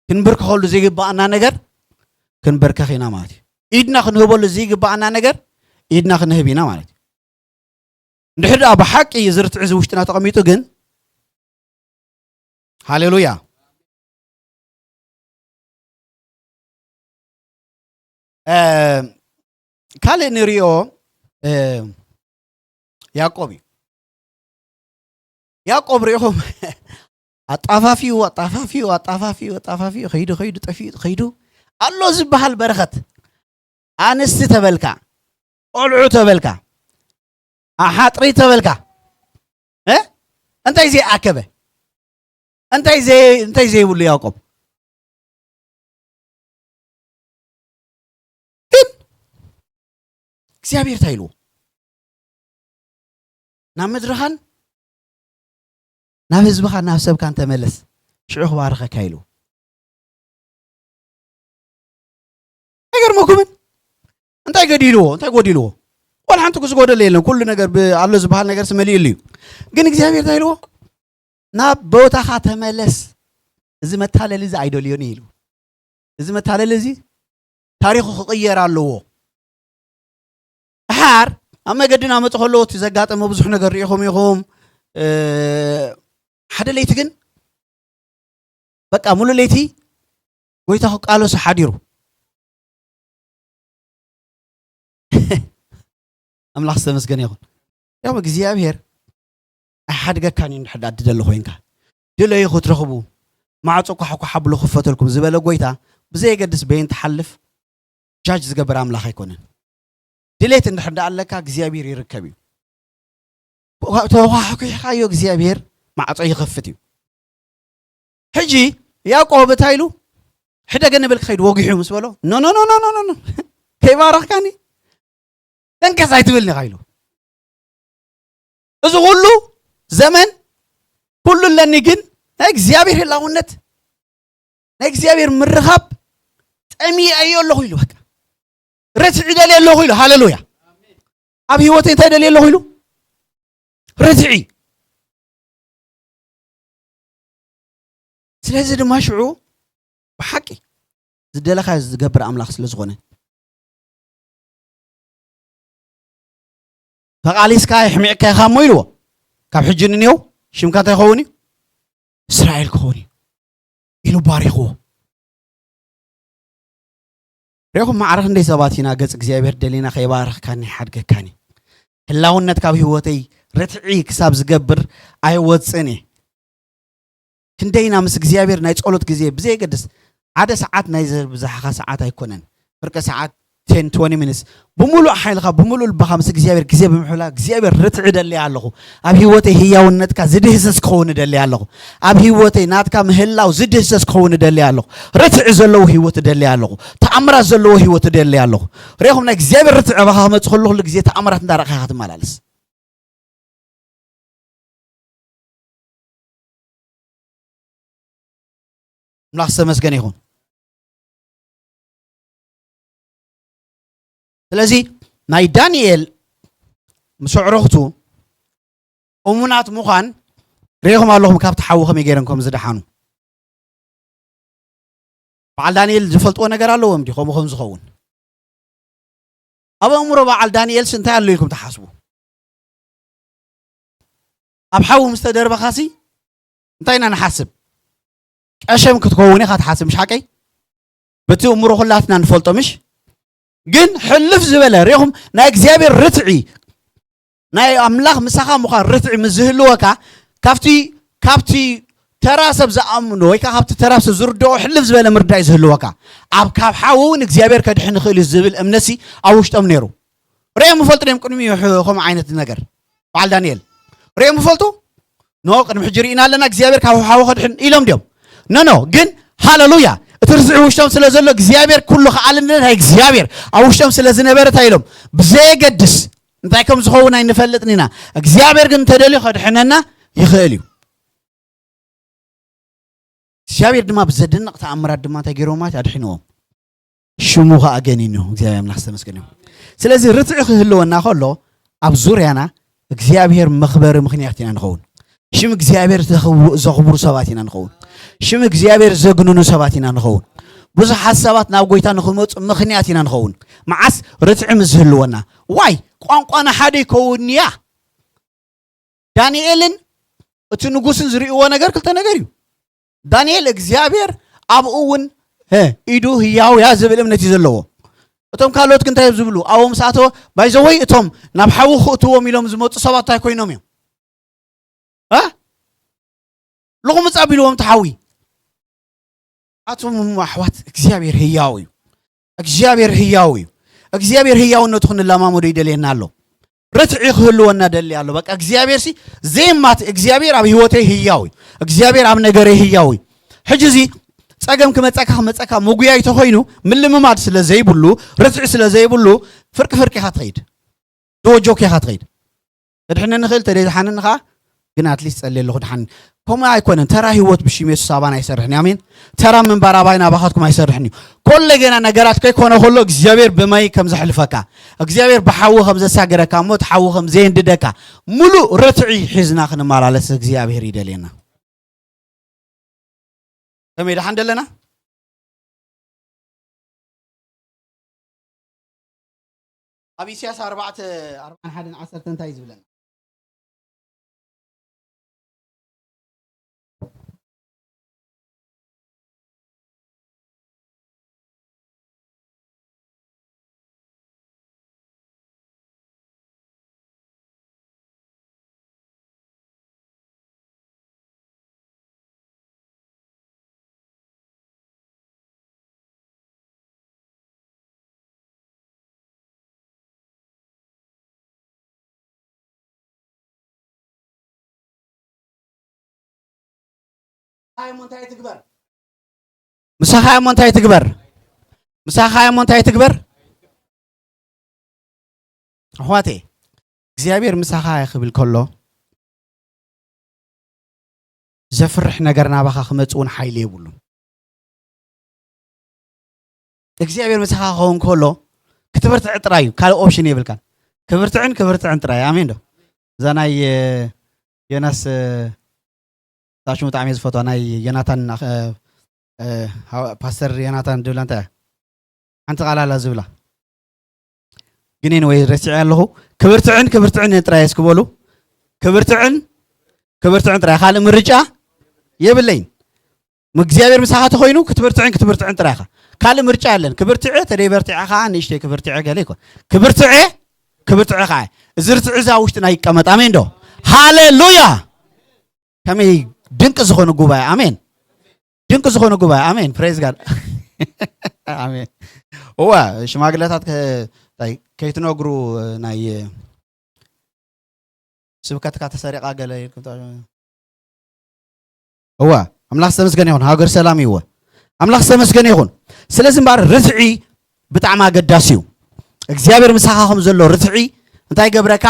ክንብርከኸሉ ዘይግባኣና ነገር ክንበርከኽ ኢና ማለት እዩ። ኢድና ክንህበሉ ዘይግባኣና ነገር ኢድና ክንህብ ኢና ማለት እዩ። እንድሕር ደኣ ብሓቂ እዚ ርትዒ እዚ ውሽጥና ተቐሚጡ ግን፣ ሃሌሉያ። እ፣ ካልእ ንሪኦ፣ እ፣ ያዕቆብ እዩ። ያዕቆብ ሪኢኹም ኣጣፋፊኡ ኣጣፋፊኡ ኣጣፋፊኡ ኣጣፋፊኡ ከይዱ ከይዱ ጠፊኡ ከይዱ ኣሎ ዝበሃል በረኸት፣ ኣንስቲ ተበልካ፣ ቆልዑ ተበልካ፣ ኣሓጥሪ ተበልካ፣ እ እንታይ ዘይኣከበ? እንታይ ዘይ እንታይ ዘይብሉ ያዕቆብ? ግን እግዚኣብሔር እንታይ ኢልዎ? ናብ ምድርኻን ናብ ህዝብኻን ናብ ሰብካን ተመለስ፣ ሽዑ ክባርኸካ ኢልዎ። ኣይገርመኩምን? እንታይ ገዲልዎ? እንታይ ጎዲልዎ? ዋላ ሓንቲ ዝጎደለ የለን። ኩሉ ነገር ብ- ኣሎ ዝበሃል ነገር ስመሊእሉ እዩ። ግን እግዚኣብሔር እንታይ ኢልዎ? ናብ ቦታኻ ተመለስ፣ እዚ መታለሊ እዚ ኣይደልዮን እዩ ኢሉ። እዚ መታለሊ እዚ ታሪኹ ክቕየር ኣለዎ። ድሓር ኣብ መገዲ እናመፁ ከለዉ እቲ ዘጋጠመ ብዙሕ ነገር ርኢኹም ኢኹም። እ፣ ሓደ ለይቲ ግን በቃ ሙሉ ለይቲ ጎይታ ክቃለሱ ሓዲሩ። ኣምላኽ ዝተመስገነ ይኹን። ያው እግዚኣብሔር ኣይሓድገካን እዩ። እንድሕር ደኣ ትደሊ ኮይንካ ድለዩ ክትረኽቡ፣ ማዕጾ ኳሕኳሕ ኣብሉ ክፈተልኩም ዝበለ ጎይታ ብዘየገድስ በየን ትሓልፍ ጃጅ ዝገብር ኣምላኽ ኣይኮነን። ድሌት እንድሕር ደኣ ኣለካ እግዚኣብሔር ይርከብ እዩ። ተኳሕኩሕካዮ እግዚኣብሔር ማዕጾ ይኸፍት እዩ። ሕጂ ያዕቆብ እንታይ ኢሉ? ሕደገ ንብል ክኸይድ ወጊሑ ምስ በሎ፣ ኖ ኖ ኖ ኖ ኖ ኖ፣ ከይባረኽካኒ ተንቀስ ኣይትብልኒ ኢኻ ኢሉ። እዚ ኩሉ ዘመን ኩሉ ኣለኒ፣ ግን ናይ እግዚኣብሔር ህላውነት፣ ናይ እግዚኣብሔር ምርኻብ ጠሚየዮ ኣለኹ ኢሉ። በቃ ርትዒ ደልየ ኣለኹ ኢሉ። ሃሌሉያ። ኣብ ህይወተይ እንታይ ደልየ ኣለኹ ኢሉ? ርትዒ። ስለዚ ድማ ሽዑ ብሓቂ ዝደለኻ ዝገብር ኣምላኽ ስለ ዝኾነ፣ ተቓሊስካ የሕሚቕካ ኢኻ እሞ ኢልዎ። ካብ ሕጂ ንኔው ሽምካ እንታይ ክኸውን እዩ? እስራኤል ክኸውን እዩ ኢሉ ባሪኽዎ። ሪኹም ማዕረ ክንደይ ሰባት ኢና ገጽ እግዚኣብሔር ደሊና ከይባረኽካኒ ሓድገካኒ፣ ህላውነት ካብ ህይወተይ ርትዒ ክሳብ ዝገብር ኣይወፅእን እየ። ክንደይና ምስ እግዚኣብሔር ናይ ጸሎት ግዜ ብዘየገድስ ሓደ ሰዓት ናይ ዝብዝሓኻ ሰዓት ኣይኮነን፣ ፍርቂ ሰዓት ten twenty minutes ብምሉእ ሓይልኻ ብምሉእ ልብኻ ምስ እግዚኣብሔር ግዜ ብምሕላ እግዚኣብሔር ርትዒ ደለየ ኣለኹ። ኣብ ህይወተይ ህያውነትካ ዝድህሰስ ክኸውን ደለየ ኣለኹ። ኣብ ህይወተይ ናትካ ምህላው ዝድህሰስ ክኸውን ደለየ ኣለኹ። ርትዒ ዘለዎ ህይወት ደለየ ኣለኹ። ተኣምራት ዘለዎ ህይወት ደለየ ኣለኹ። ርኢኹም ናይ እግዚኣብሔር ርትዒ ኣባኻ ክመጽእ ከሎ ኩሉ ግዜ ተኣምራት እንዳረእኻ ኢኻ ትመላለስ። ኣምላኽ ዝተመስገነ ይኹን። ስለዚ ናይ ዳንኤል ምስ ኣዕሩኽቱ እሙናት ምዃን ርኢኹም ኣለኹም። ካብቲ ሓዊ ከመይ ገይሮም ከም ዝደሓኑ በዓል ዳንኤል ዝፈልጥዎ ነገር ኣለዎም ድዩ ከምኡ ከም ዝኸውን? ኣብ ኣእምሮ በዓል ዳንኤልስ እንታይ ኣሎ ኢልኩም ትሓስቡ? ኣብ ሓዊ ምስ ተደርበኻሲ እንታይ ኢና ንሓስብ? ቀሸም ክትከውን ኢኻ ትሓስብ፣ ምሽ ሓቀይ? በቲ እምሮ ኩላትና ንፈልጦ፣ ምሽ? ግን ሕልፍ ዝበለ ርኢኹም፣ ናይ እግዚኣብሔር ርትዒ፣ ናይ ኣምላኽ ምሳኻ ምዃን ርትዒ ምስ ዝህልወካ፣ ካብቲ፣ ካብቲ ተራ ሰብ ዝኣምኖ ወይ ከዓ ካብቲ ተራ ሰብ ዝርድኦ ሕልፍ ዝበለ ምርዳእ እዩ ዝህልወካ። ኣብ ካብ ሓዊ እውን እግዚኣብሔር ከድሕን ይኽእል እዩ ዝብል እምነትሲ ኣብ ውሽጦም ነይሩ። ርኦም ይፈልጡ ድዮም ቅድሚኡ ሕ-፣ ከምኡ ዓይነት ነገር? በዓል ዳንኤል ርኦም ይፈልጡ? ኖ፣ ቅድሚ ሕጂ ርኢና ኣለና እግዚኣብሔር ካብ ሓዊ ከድሕን ኢሎም ድዮም? ኖ፣ ኖ። ግን ሃለሉያ፣ እቲ ርትዒ ውሽጦም ስለ ዘሎ እግዚኣብሔር ኩሉ ከኣልነት ናይ እግዚኣብሔር ኣብ ውሽጦም ስለ ዝነበረ እንታይ ኢሎም? ብዘየገድስ እንታይ ከም ዝኸውን ኣይንፈልጥን ኢና። እግዚኣብሔር ግን እንተደልዩ ከድሕነና ይኽእል እዩ። እግዚኣብሔር ድማ ብዘደንቕ ተኣምራት ድማ እንታይ ገይርዎም ማለት ኣድሒንዎም። ሽሙ ኸኣ ገኒኑ። እግዚኣብሔር ኣምላኽ ዝተመስገነ ይኹን። ስለዚ ርትዒ ክህልወና ከሎ ኣብ ዙርያና እግዚኣብሔር መኽበሪ ምኽንያት ኢና ንኸውን። ሽም እግዚኣብሔር ዘኽቡ-፣ ዘኽብሩ ሰባት ኢና ንኸውን። ሽም እግዚኣብሔር ዘግንኑ ሰባት ኢና ንኸውን። ብዙሓት ሰባት ናብ ጎይታ ንኽመጹ ምኽንያት ኢና ንኸውን። መዓስ? ርትዒ ምስ ዝህልወና። ዋይ፣ ቋንቋና ሓደ ይከውን እያ። ዳንኤልን እቲ ንጉስን ዝርእይዎ ነገር ክልተ ነገር እዩ። ዳንኤል እግዚኣብሔር ኣብኡ እውን፣ ሀ፣ ኢዱ ህያው እያ ዝብል እምነት እዩ ዘለዎ። እቶም ካልኦት ግን እንታይ እዮም ዝብሉ? ኣብኡ ምስ ኣተወ፣ ባይ ዘ ወይ እቶም ናብ ሓዊ ክእትዎም ኢሎም ዝመፁ ሰባት እንታይ ኮይኖም እዮም? እ? ልኹምፅ ኣቢልዎም እቲ ሓዊ። ኣቶም እሞ ኣሕዋት እግዚኣብሔር ህያው እዩ። እግዚኣብሔር ህያው እዩ። እግዚኣብሔር ህያውነቱ ክንለማመዶ ይደልየና ኣሎ። ርትዒ ክህልወና ደሊ ኣሎ። በቃ እግዚኣብሔር ሲ ዘይማት እግዚኣብሔር ኣብ ህይወተይ ህያው እዩ። እግዚኣብሔር ኣብ ነገረይ ህያው እዩ። ሕጂ እዚ ጸገም ክመጸካ ክመጸካ ምጉያይ ተኾይኑ ምልምማድ ስለ ዘይብሉ ርትዒ ስለ ዘይብሉ ፍርቂ ፍርቂ ኢኻ ትኸይድ። ዶ ጆክ ኢኻ ትኸይድ። እድሕነኒ ኽእል ተደይ ዝሓነኒ ኸዓ ግን ኣትሊስት ጸልየ ኣለኹ ድሓን። ከምኡ ኣይኮነን። ተራ ህይወት ብሽም የሱስ ኣባና ኣይሰርሕን እዩ። ኣሜን። ተራ ምንባር ኣባይን ኣባኻትኩም ኣይሰርሕን እዩ። ኮለ ገና ነገራት ከይኮነ ከሎ እግዚኣብሔር ብማይ ከም ዘሕልፈካ እግዚኣብሔር ብሓዊ ከም ዘሳገረካ እሞ እቲ ሓዊ ከም ዘየንድደካ ምሉእ ርትዒ ሒዝና ክንመላለስ እግዚኣብሔር ይደልየና። ከመይ ደሓን ደለና? ኣብ ኢሳያስ ኣርባዕተ ኣርባዓን ሓደን ዓሰርተ እንታይ እዩ ዝብለና? እንታይ እሞ እንታይ ትግበር? ምሳኻ እሞ እንታይ ትግበር? ምሳኻ እሞ እንታይ ትግበር? ኣሕዋተይ፣ እግዚኣብሔር ምሳኻ ክብል ከሎ ዘፍርሕ ነገር ናባኻ ክመጽእ እውን ሓይሊ የብሉን። እግዚኣብሔር ምሳኻ ክኸውን ከሎ ክትብርትዕ ጥራይ እዩ፣ ካልእ ኦፕሽን የብልካን። ክብርትዕን ክብርትዕን ጥራይ። ኣሜን ዶ? እዛ ናይ፣ እ፣ ዮናስ፣ እ፣ እዛ ሽሙ ብጣዕሚ እየ ዝፈትዋ፣ ናይ ዮናታን፣ እ፣ እ፣ ሃው-፣ ፓስተር ዮናታን ድብላ እንታይ እያ? ሓንቲ ቃል ኣላ ዝብላ። ግን ኤኒወይ ረሲዐ ኣለኹ። ክብርትዕን ክብርትዕን ጥራይ እስኪ በሉ። ክብርትዕን ክብርትዕን ጥራይ፣ ካልእ ምርጫ የብለይን። እግዚኣብሔር ምሳኻ ተኾይኑ ክትብርትዕን ክትብርትዕን ጥራይ ኢኻ። ካልእ ምርጫ የለን። ክብርትዐ ተደይ በርቲዐ ኸዓ ንእሽተይ ክብርትዐ ገለ ይኮን። ክብርትዐ ክብርትዐ ኸዓ እዚ ርትዒ እዛ ውሽጥና ይቀመጥ። ኣሜን ዶ? ሃሌሉያ! ከመይ ድንቂ ዝኾነ ጉባኤ። ኣሜን። ድንቂ ዝኾነ ጉባኤ። ኣሜን። ፕሬዝ ጋድ። ኣሜን። እዋ ሽማግለታት ከ- እንታይ ከይትነግሩ ናይ ስብከትካ ተሰሪቓ ገለ ኢልኩም ታ- እዋ ኣምላኽ ዝተመስገነ ይኹን። ሃገር ሰላም ይወ ኣምላኽ ዝተመስገነ ይኹን። ስለዚ እምበኣር ርትዒ ብጣዕሚ ኣገዳሲ እዩ። እግዚኣብሔር ምሳኻ ከም ዘሎ ርትዒ እንታይ ይገብረካ?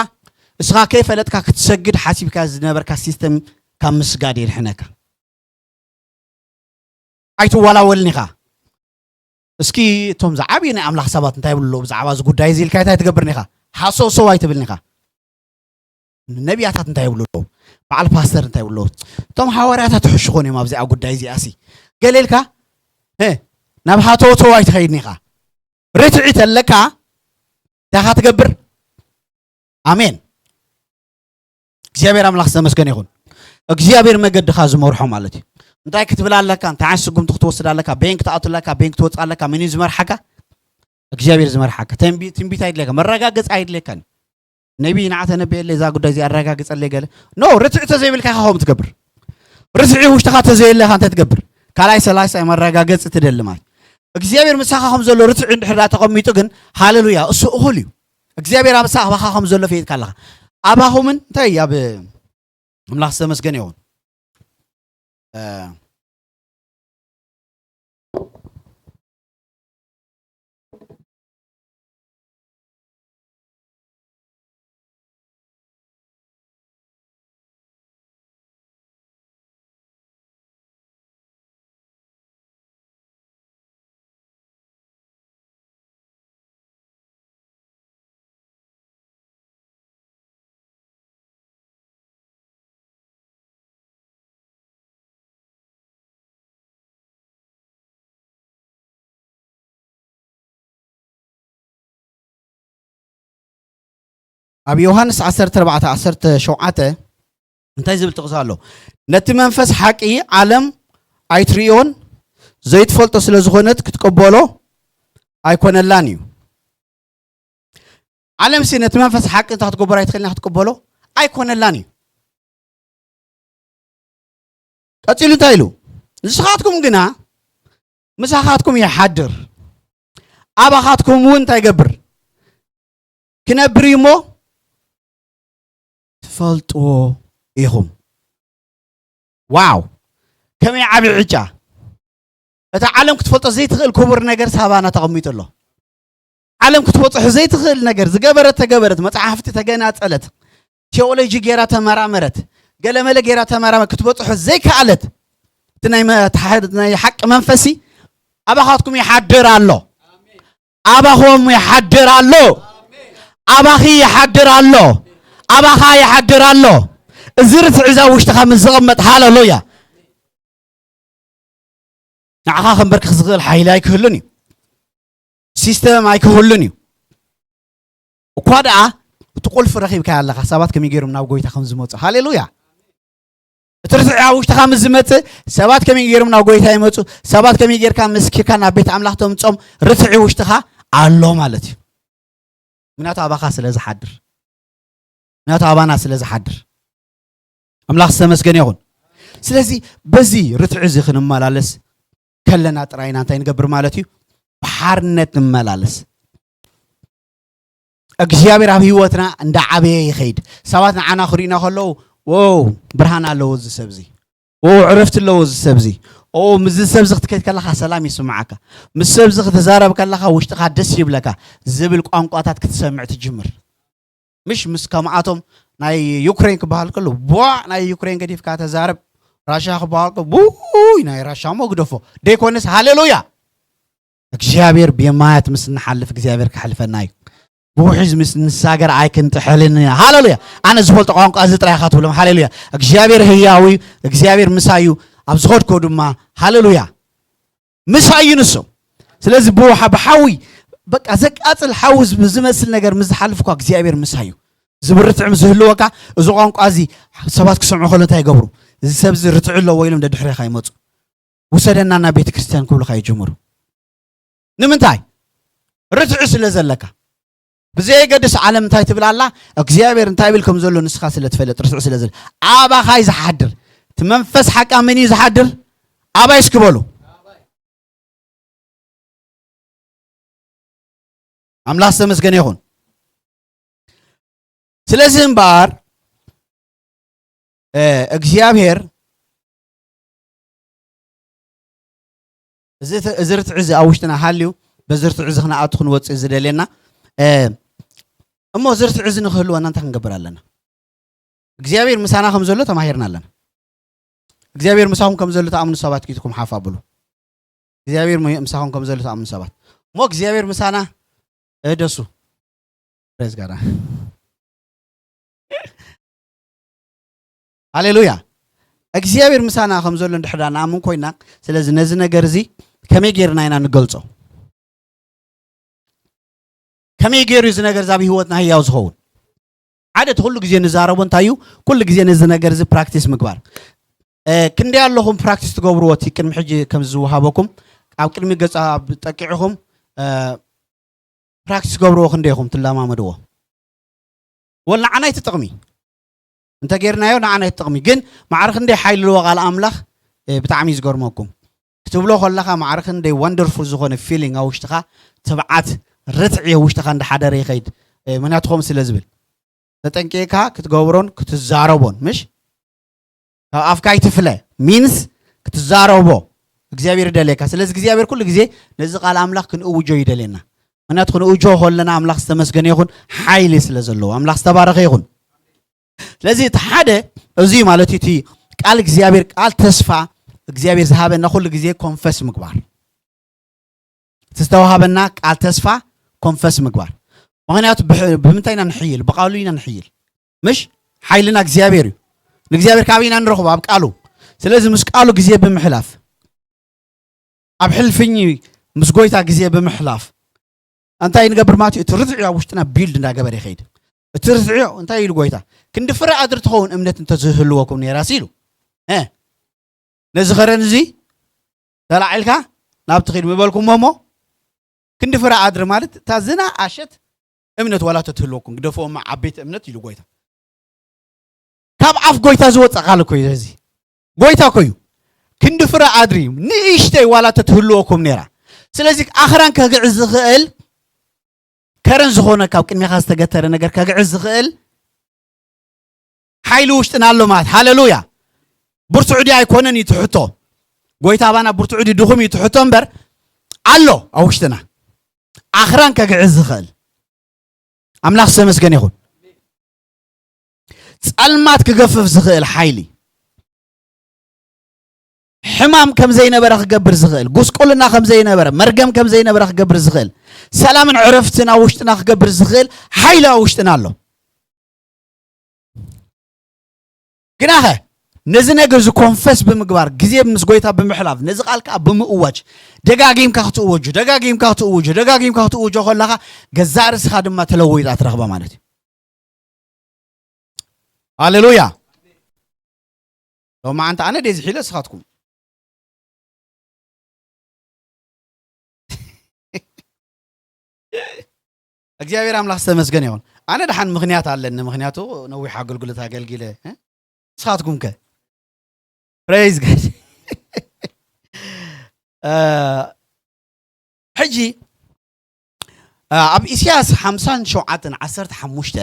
እስኻ ከይፈለጥካ ክትሰግድ ሓሲብካ ዝነበርካ ሲስተም ካብ ምስጋድ የድሕነካ። ኣይትወላወልን ኢኻ። እስኪ እቶም ዝዓብዩ ናይ ኣምላኽ ሰባት እንታይ ይብሉ ኣለዉ ብዛዕባ እዚ ጉዳይ እዚ ኢልካ እንታይ ትገብርን ኢኻ? ሃሰውሰው ኣይትብልን ኢኻ። ነቢያታት እንታይ ይብሉ ኣለዉ? በዓል ፓስተር እንታይ ይብሉ ኣለዉ? እቶም ሃዋርያታት ሕሹኾን እዮም ኣብዚኣ ጉዳይ እዚኣ ሲ ገለ ኢልካ እ፣ ናብ ሃተውተው ኣይትኸይድን ኢኻ። ርትዒ ተለካ እንታይ ኢኻ ትገብር? ኣሜን። እግዚኣብሔር ኣምላኽ ዝተመስገነ ይኹን። እግዚኣብሔር መገድኻ ዝመርሖ ማለት እዩ። እንታይ ክትብል ኣለካ? እንታይ ዓይነት ስጉምቲ ክትወስድ ኣለካ? በይን ክትኣቱ ኣለካ? በይን ክትወፅእ ኣለካ? መን እዩ ዝመርሓካ? እግዚኣብሔር ዝመርሓካ። ተንቢ- ትንቢት ኣይድለካ፣ መረጋገፂ ኣይድለካን። ነቢይ ንዓ ተነበየለይ እዛ ጉዳይ እዚ ኣረጋግፀለይ ገለ ኖ። ርትዒ ተዘይብልካ ኢኻ ከምኡ ትገብር። ርትዒ ውሽጥኻ ተዘየለካ እንታይ ትገብር? ካልኣይ ሰላሳይ መረጋገፂ ትደሊ ማለት እግዚኣብሔር ምሳኻ ከም ዘሎ ርትዒ እንድሕር ዳኣ ተቐሚጡ ግን ሃሌሉያ እሱ እኹል እዩ። እግዚኣብሔር ኣብ ምሳኻ ከም ዘሎ ፈይጥካ ኣለኻ። ኣባኹምን እንታይ ኣብ ኣምላኽ ዝተመስገነ ይኹን። እ፣ ኣብ ዮሃንስ ዓሰርተ ኣርባዕተ ዓሰርተ ሸውዓተ እንታይ ዝብል ጥቕሲ ኣሎ? ነቲ መንፈስ ሓቂ ዓለም ኣይትርእዮን ዘይትፈልጦ ስለ ዝኾነት ክትቀበሎ ኣይኮነላን እዩ። ዓለምሲ ነቲ መንፈስ ሓቂ እንታይ ክትገብር ኣይትኽእልን ክትቅበሎ ኣይኮነላን እዩ። ቀጺሉ እንታይ ኢሉ? ንስኻትኩም ግና ምሳኻትኩም ይሓድር፣ ኣባኻትኩም እውን እንታይ ይገብር? ክነብር እዩ እሞ ትፈልጥዎ ኢኹም። ዋው! ከመይ ዓቢ ዕጫ! እታ ዓለም ክትፈልጦ ዘይትኽእል ክቡር ነገር ሳባና ተቐሚጡ ኣሎ። ዓለም ክትበጽሖ ዘይትኽእል ነገር ዝገበረት ተገበረት፣ መጽሓፍቲ ተገናጸለት፣ ቴዎሎጂ ጌራ ተመራመረት፣ ገለመለ ጌራ ተመራመረት፣ ክትበጽሖ ዘይከኣለት እቲ ናይ መ- ናይ ሓቂ መንፈሲ ኣባኻትኩም ይሓድር ኣሎ። ኣባኹም ይሓድር ኣሎ። ኣባኺ ይሓድር ኣሎ። ኣባኻ ይሓድር ኣሎ። እዚ ርትዒ እዛ ውሽጥኻ ምስ ዝቕመጥ ሃለሉያ። ንዓኻ ከንበርክኽ ዝኽእል ሓይሊ ኣይክህሉን እዩ። ሲስተም ኣይክህሉን እዩ። እኳ ደኣ እቲ ቁልፊ ረኺብካዮ ኣለኻ ሰባት ከመይ ገይሮም ናብ ጎይታ ከም ዝመፁ። ሃሌሉያ። እቲ ርትዒ ኣብ ውሽጥኻ ምስ ዝመፅእ ሰባት ከመይ ገይሮም ናብ ጎይታ ይመፁ፣ ሰባት ከመይ ጌርካ ምስኪርካ ናብ ቤት ኣምላኽ ተምፆም። ርትዒ ውሽጥኻ ኣሎ ማለት እዩ። ምክንያቱ ኣባኻ ስለ ዝሓድር፣ ምክንያቱ ኣባና ስለ ዝሓድር ኣምላኽ ዝተመስገነ ይኹን። ስለዚ በዚ ርትዒ እዚ ክንመላለስ ከለና ጥራይና እንታይ ንገብር ማለት እዩ? ብሓርነት ንመላለስ። እግዚኣብሔር ኣብ ህይወትና እንዳ ዓበየ ይኸይድ። ሰባት ንዓና ክርእዩና ከለዉ፣ "ዎው፣ ብርሃን ኣለዎ እዚ ሰብ እዚ። ዎው፣ ዕረፍቲ ኣለዎ እዚ ሰብ እዚ። ኦ፣ ምስዚ ሰብ እዚ ክትከይድ ከለኻ ሰላም ይስምዓካ። ምስ ሰብ እዚ ክትዛረብ ከለኻ ውሽጥኻ ደስ ይብለካ" ዝብል ቋንቋታት ክትሰምዕ ትጅምር። ምሽ ምስ ከምኣቶም ናይ ዩክሬን ክበሃል ከሎ፣ ቧዕ፣ ናይ ዩክሬን ገዲፍካ ተዛረብ፣ ራሽያ ክበሃል ከሎ፣ ውይ፣ ናይ ራሽያ እሞ ግደፎ። ደይኮነስ፣ ሃሌሉያ! እግዚኣብሔር ብየማያት ምስ እንሓልፍ እግዚኣብሔር ከሕልፈና እዩ። ብውሒዝ ምስ ንሳገር ኣይክንጥሕልን ኢና። ሃሌሉያ! ኣነ ዝፈልጦ ቋንቋ እዚ ጥራይ ኢኻ ትብሎም። ሃሌሉያ! እግዚኣብሔር ህያው እዩ። እግዚኣብሔር ምሳይ እዩ። ኣብ ዝኸድኮ ድማ፣ ሃሌሉያ! ምሳይ እዩ ንሱ። ስለዚ ብውሓ-፣ ብሓዊ፣ በቃ ዘቃጽል ሓዊ ዝብ-፣ ዝመስል ነገር ምስ ዝሓልፍ እኳ እግዚኣብሔር ምሳይ እዩ። ዝብል ርትዒ ምስ ዝህልወካ፣ እዚ ቋንቋ እዚ ሰባት ክሰምዑ ከሎ እንታይ ይገብሩ? እዚ ሰብ እዚ ርትዒ ኣለዎ ኢሎም ደድሕሬኻ ይመጹ። "ውሰደና ናብ ቤተ ክርስቲያን" ክብሉኻ ይጅምሩ። ንምንታይ? ርትዒ ስለ ዘለካ። ብዘየገድስ ዓለም እንታይ ትብል ኣላ? እግዚኣብሔር እንታይ ይብል ከም ዘሎ ንስኻ ስለ ትፈልጥ፣ ርትዒ ስለ ዘለ-፣ ኣባኻ እዩ ዝሓድር። እቲ መንፈስ ሓቃ መን እዩ ዝሓድር? ኣባይ እስኪ በሉ። ኣምላኽ ዝተመስገነ ይኹን። ስለዚ እምበኣር እግዚኣብሔር እዚ ርትዒ እዚ ኣብ ውሽጥና ሃልዩ፣ በዚ ርትዒ እዚ ክንኣቱ ክንወፅእ ዝደልየና። እሞ እዚ ርትዒ እዚ ንክህልወና እንታይ ክንገብር ኣለና? እግዚኣብሔር ምሳና ከም ዘሎ ተማሂርና ኣለና። እግዚኣብሔር ምሳኹም ከም ዘሎ ተኣምኑ ሰባት ኪትኩም ሓፍ ኣብሉ። እግዚኣብሔር ምሳኹም ከም ዘሎ ተኣምኑ ሰባት። እሞ እግዚኣብሔር ምሳና እደሱ። ፕሬዝ ጋድ። ሃሌሉያ። እግዚኣብሔር ምሳና ከም ዘሎ እንድሕዳ ንኣምን ኮይና፣ ስለዚ ነዚ ነገር እዚ ከመይ ጌርና ኢና ንገልጾ? ከመይ ገይሩ እዚ ነገር እዚ ኣብ ህይወትና ህያው ዝኸውን? ሓደ እቲ ኩሉ ግዜ ንዛረቦ እንታይ እዩ? ኩሉ ግዜ ነዚ ነገር እዚ ፕራክቲስ ምግባር። ክንደይ ኣለኹም ፕራክቲስ ትገብርዎ? እቲ ቅድሚ ሕጂ ከም ዝወሃበኩም ኣብ ቅድሚ ገጻ ጠቂዕኹም ፕራክቲስ ገብርዎ ክንደይ ኢኹም ትለማመድዎ? ወላ ንዓና ኣይትጠቕሚ እንተ ጌርናዮ ንዓና ኣይትጠቕሚ። ግን ማዕረ ክንደይ ሓይሊ ኣለዎ ቃል ኣምላኽ። ብጣዕሚ እዩ ዝገርመኩም ክትብሎ ከለኻ ማዕረ ክንደይ ወንደርፉል ዝኾነ ፊሊንግ ኣብ ውሽጥኻ፣ ትብዓት፣ ርትዒ ውሽጥኻ እንዳሓደረ ይኸይድ። ምክንያቱ ከምኡ ስለ ዝብል ተጠንቂቕካ ክትገብሮን ክትዛረቦን ምሽ ካብ ኣፍካ ኣይትፍለ ሚንስ ክትዛረቦ እግዚኣብሔር ይደልየካ። ስለዚ እግዚኣብሔር ኩሉ ግዜ ነዚ ቃል ኣምላኽ ክንእውጆ ይደልየና። ምክንያቱ ክንእውጆ ከለና ኣምላኽ ዝተመስገነ ይኹን፣ ሓይሊ ስለ ዘለዎ ኣምላኽ ዝተባረኸ ይኹን። ስለዚ እቲ ሓደ እዚ ማለት እዩ፣ እቲ ቃል እግዚኣብሔር፣ ቃል ተስፋ እግዚኣብሔር ዝሃበና ኩሉ ግዜ ኮንፈስ ምግባር። እቲ ዝተዋሃበና ቃል ተስፋ ኮንፈስ ምግባር። ምክንያቱ ብምንታይ ኢና ንሕይል? ብቃሉ ኢና ንሕይል። ምሽ ሓይልና እግዚኣብሔር እዩ። ንእግዚኣብሔር ካበይ ኢና ንረኽቦ? ኣብ ቃሉ። ስለዚ ምስ ቃሉ ግዜ ብምሕላፍ፣ ኣብ ሕልፍኝ ምስ ጎይታ ግዜ ብምሕላፍ እንታይ ንገብር ማለት እዩ? እቲ ርትዒ ኣብ ውሽጥና ቢልድ እንዳገበረ ይኸይድ። እቲ ርትዒ እንታይ ኢሉ ጎይታ? ክንዲ ፍረ ኣድሪ ትኸውን እምነት እንተዝህልወኩም ነይራሲ ኢሉ ነዚ ኸረን እዚ ተላዒልካ ናብቲ ኺድ ምበልኩሞ እሞ ክንዲ ፍረ ኣድሪ ማለት እታ ዝና ኣሸት እምነት ዋላ ተትህልወኩም ግደፍኦማ ዓበይቲ እምነት ኢሉ ጎይታ። ካብ ኣፍ ጎይታ ዝወፀ ቃል እኮ እዩ እዚ። ጎይታ እኮ እዩ። ክንዲ ፍረ ኣድሪ ንእሽተይ ዋላ ተትህልወኩም ነይራ። ስለዚ ኣኽራን ከግዕዝ ዝኽእል ከረን ዝኾነ ካብ ቅድሜኻ ዝተገተረ ነገር ከግዕዝ ዝኽእል ሓይሊ ውሽጥና ኣሎ ማለት። ሃሌሉያ። ብርቱዕ ድዩ ኣይኮነን እዩ ትሕቶ። ጎይታ ኣባና ብርቱዕ ድዩ ድኹም እዩ ትሕቶ እምበር ኣሎ ኣብ ውሽጥና ኣኽራን ከግዕዝ ዝኽእል። ኣምላኽ ዝተመስገነ ይኹን። ጸልማት ክገፍፍ ዝኽእል ሓይሊ፣ ሕማም ከም ዘይነበረ ክገብር ዝኽእል፣ ጉስቁልና ከም ዘይነበረ፣ መርገም ከም ዘይነበረ ክገብር ዝኽእል፣ ሰላምን ዕረፍትን ኣብ ውሽጥና ክገብር ዝኽእል ሓይሊ ኣብ ውሽጥና ኣሎ። ግናኸ ነዚ ነገር እዚ ኮንፈስ ብምግባር፣ ግዜ ምስ ጎይታ ብምሕላፍ፣ ነዚ ቃል ከዓ ብምእዋጅ፣ ደጋጊምካ ክትእወጆ፣ ደጋጊምካ ክትእውጆ፣ ደጋጊምካ ክትእውጆ ከለኻ ገዛእ ርእስኻ ድማ ተለዊጣ ትረኽባ ማለት እዩ። ሃሌሉያ። ሎማዓንቲ ኣነ ደይ ዝሒለ ንስኻትኩም። እግዚኣብሔር ኣምላኽ ዝተመስገነ ይኹን። ኣነ ደሓን ምኽንያት ኣለኒ፣ ምኽንያቱ ነዊሕ ኣገልግሎት ኣገልጊለ። እ? ንስኻትኩም ከ? ፕሬዝ ጋድ። እ፣ ሕጂ፣ እ፣ ኣብ ኢሳያስ ሓምሳን ሸውዓተን ዓሰርተ ሓሙሽተ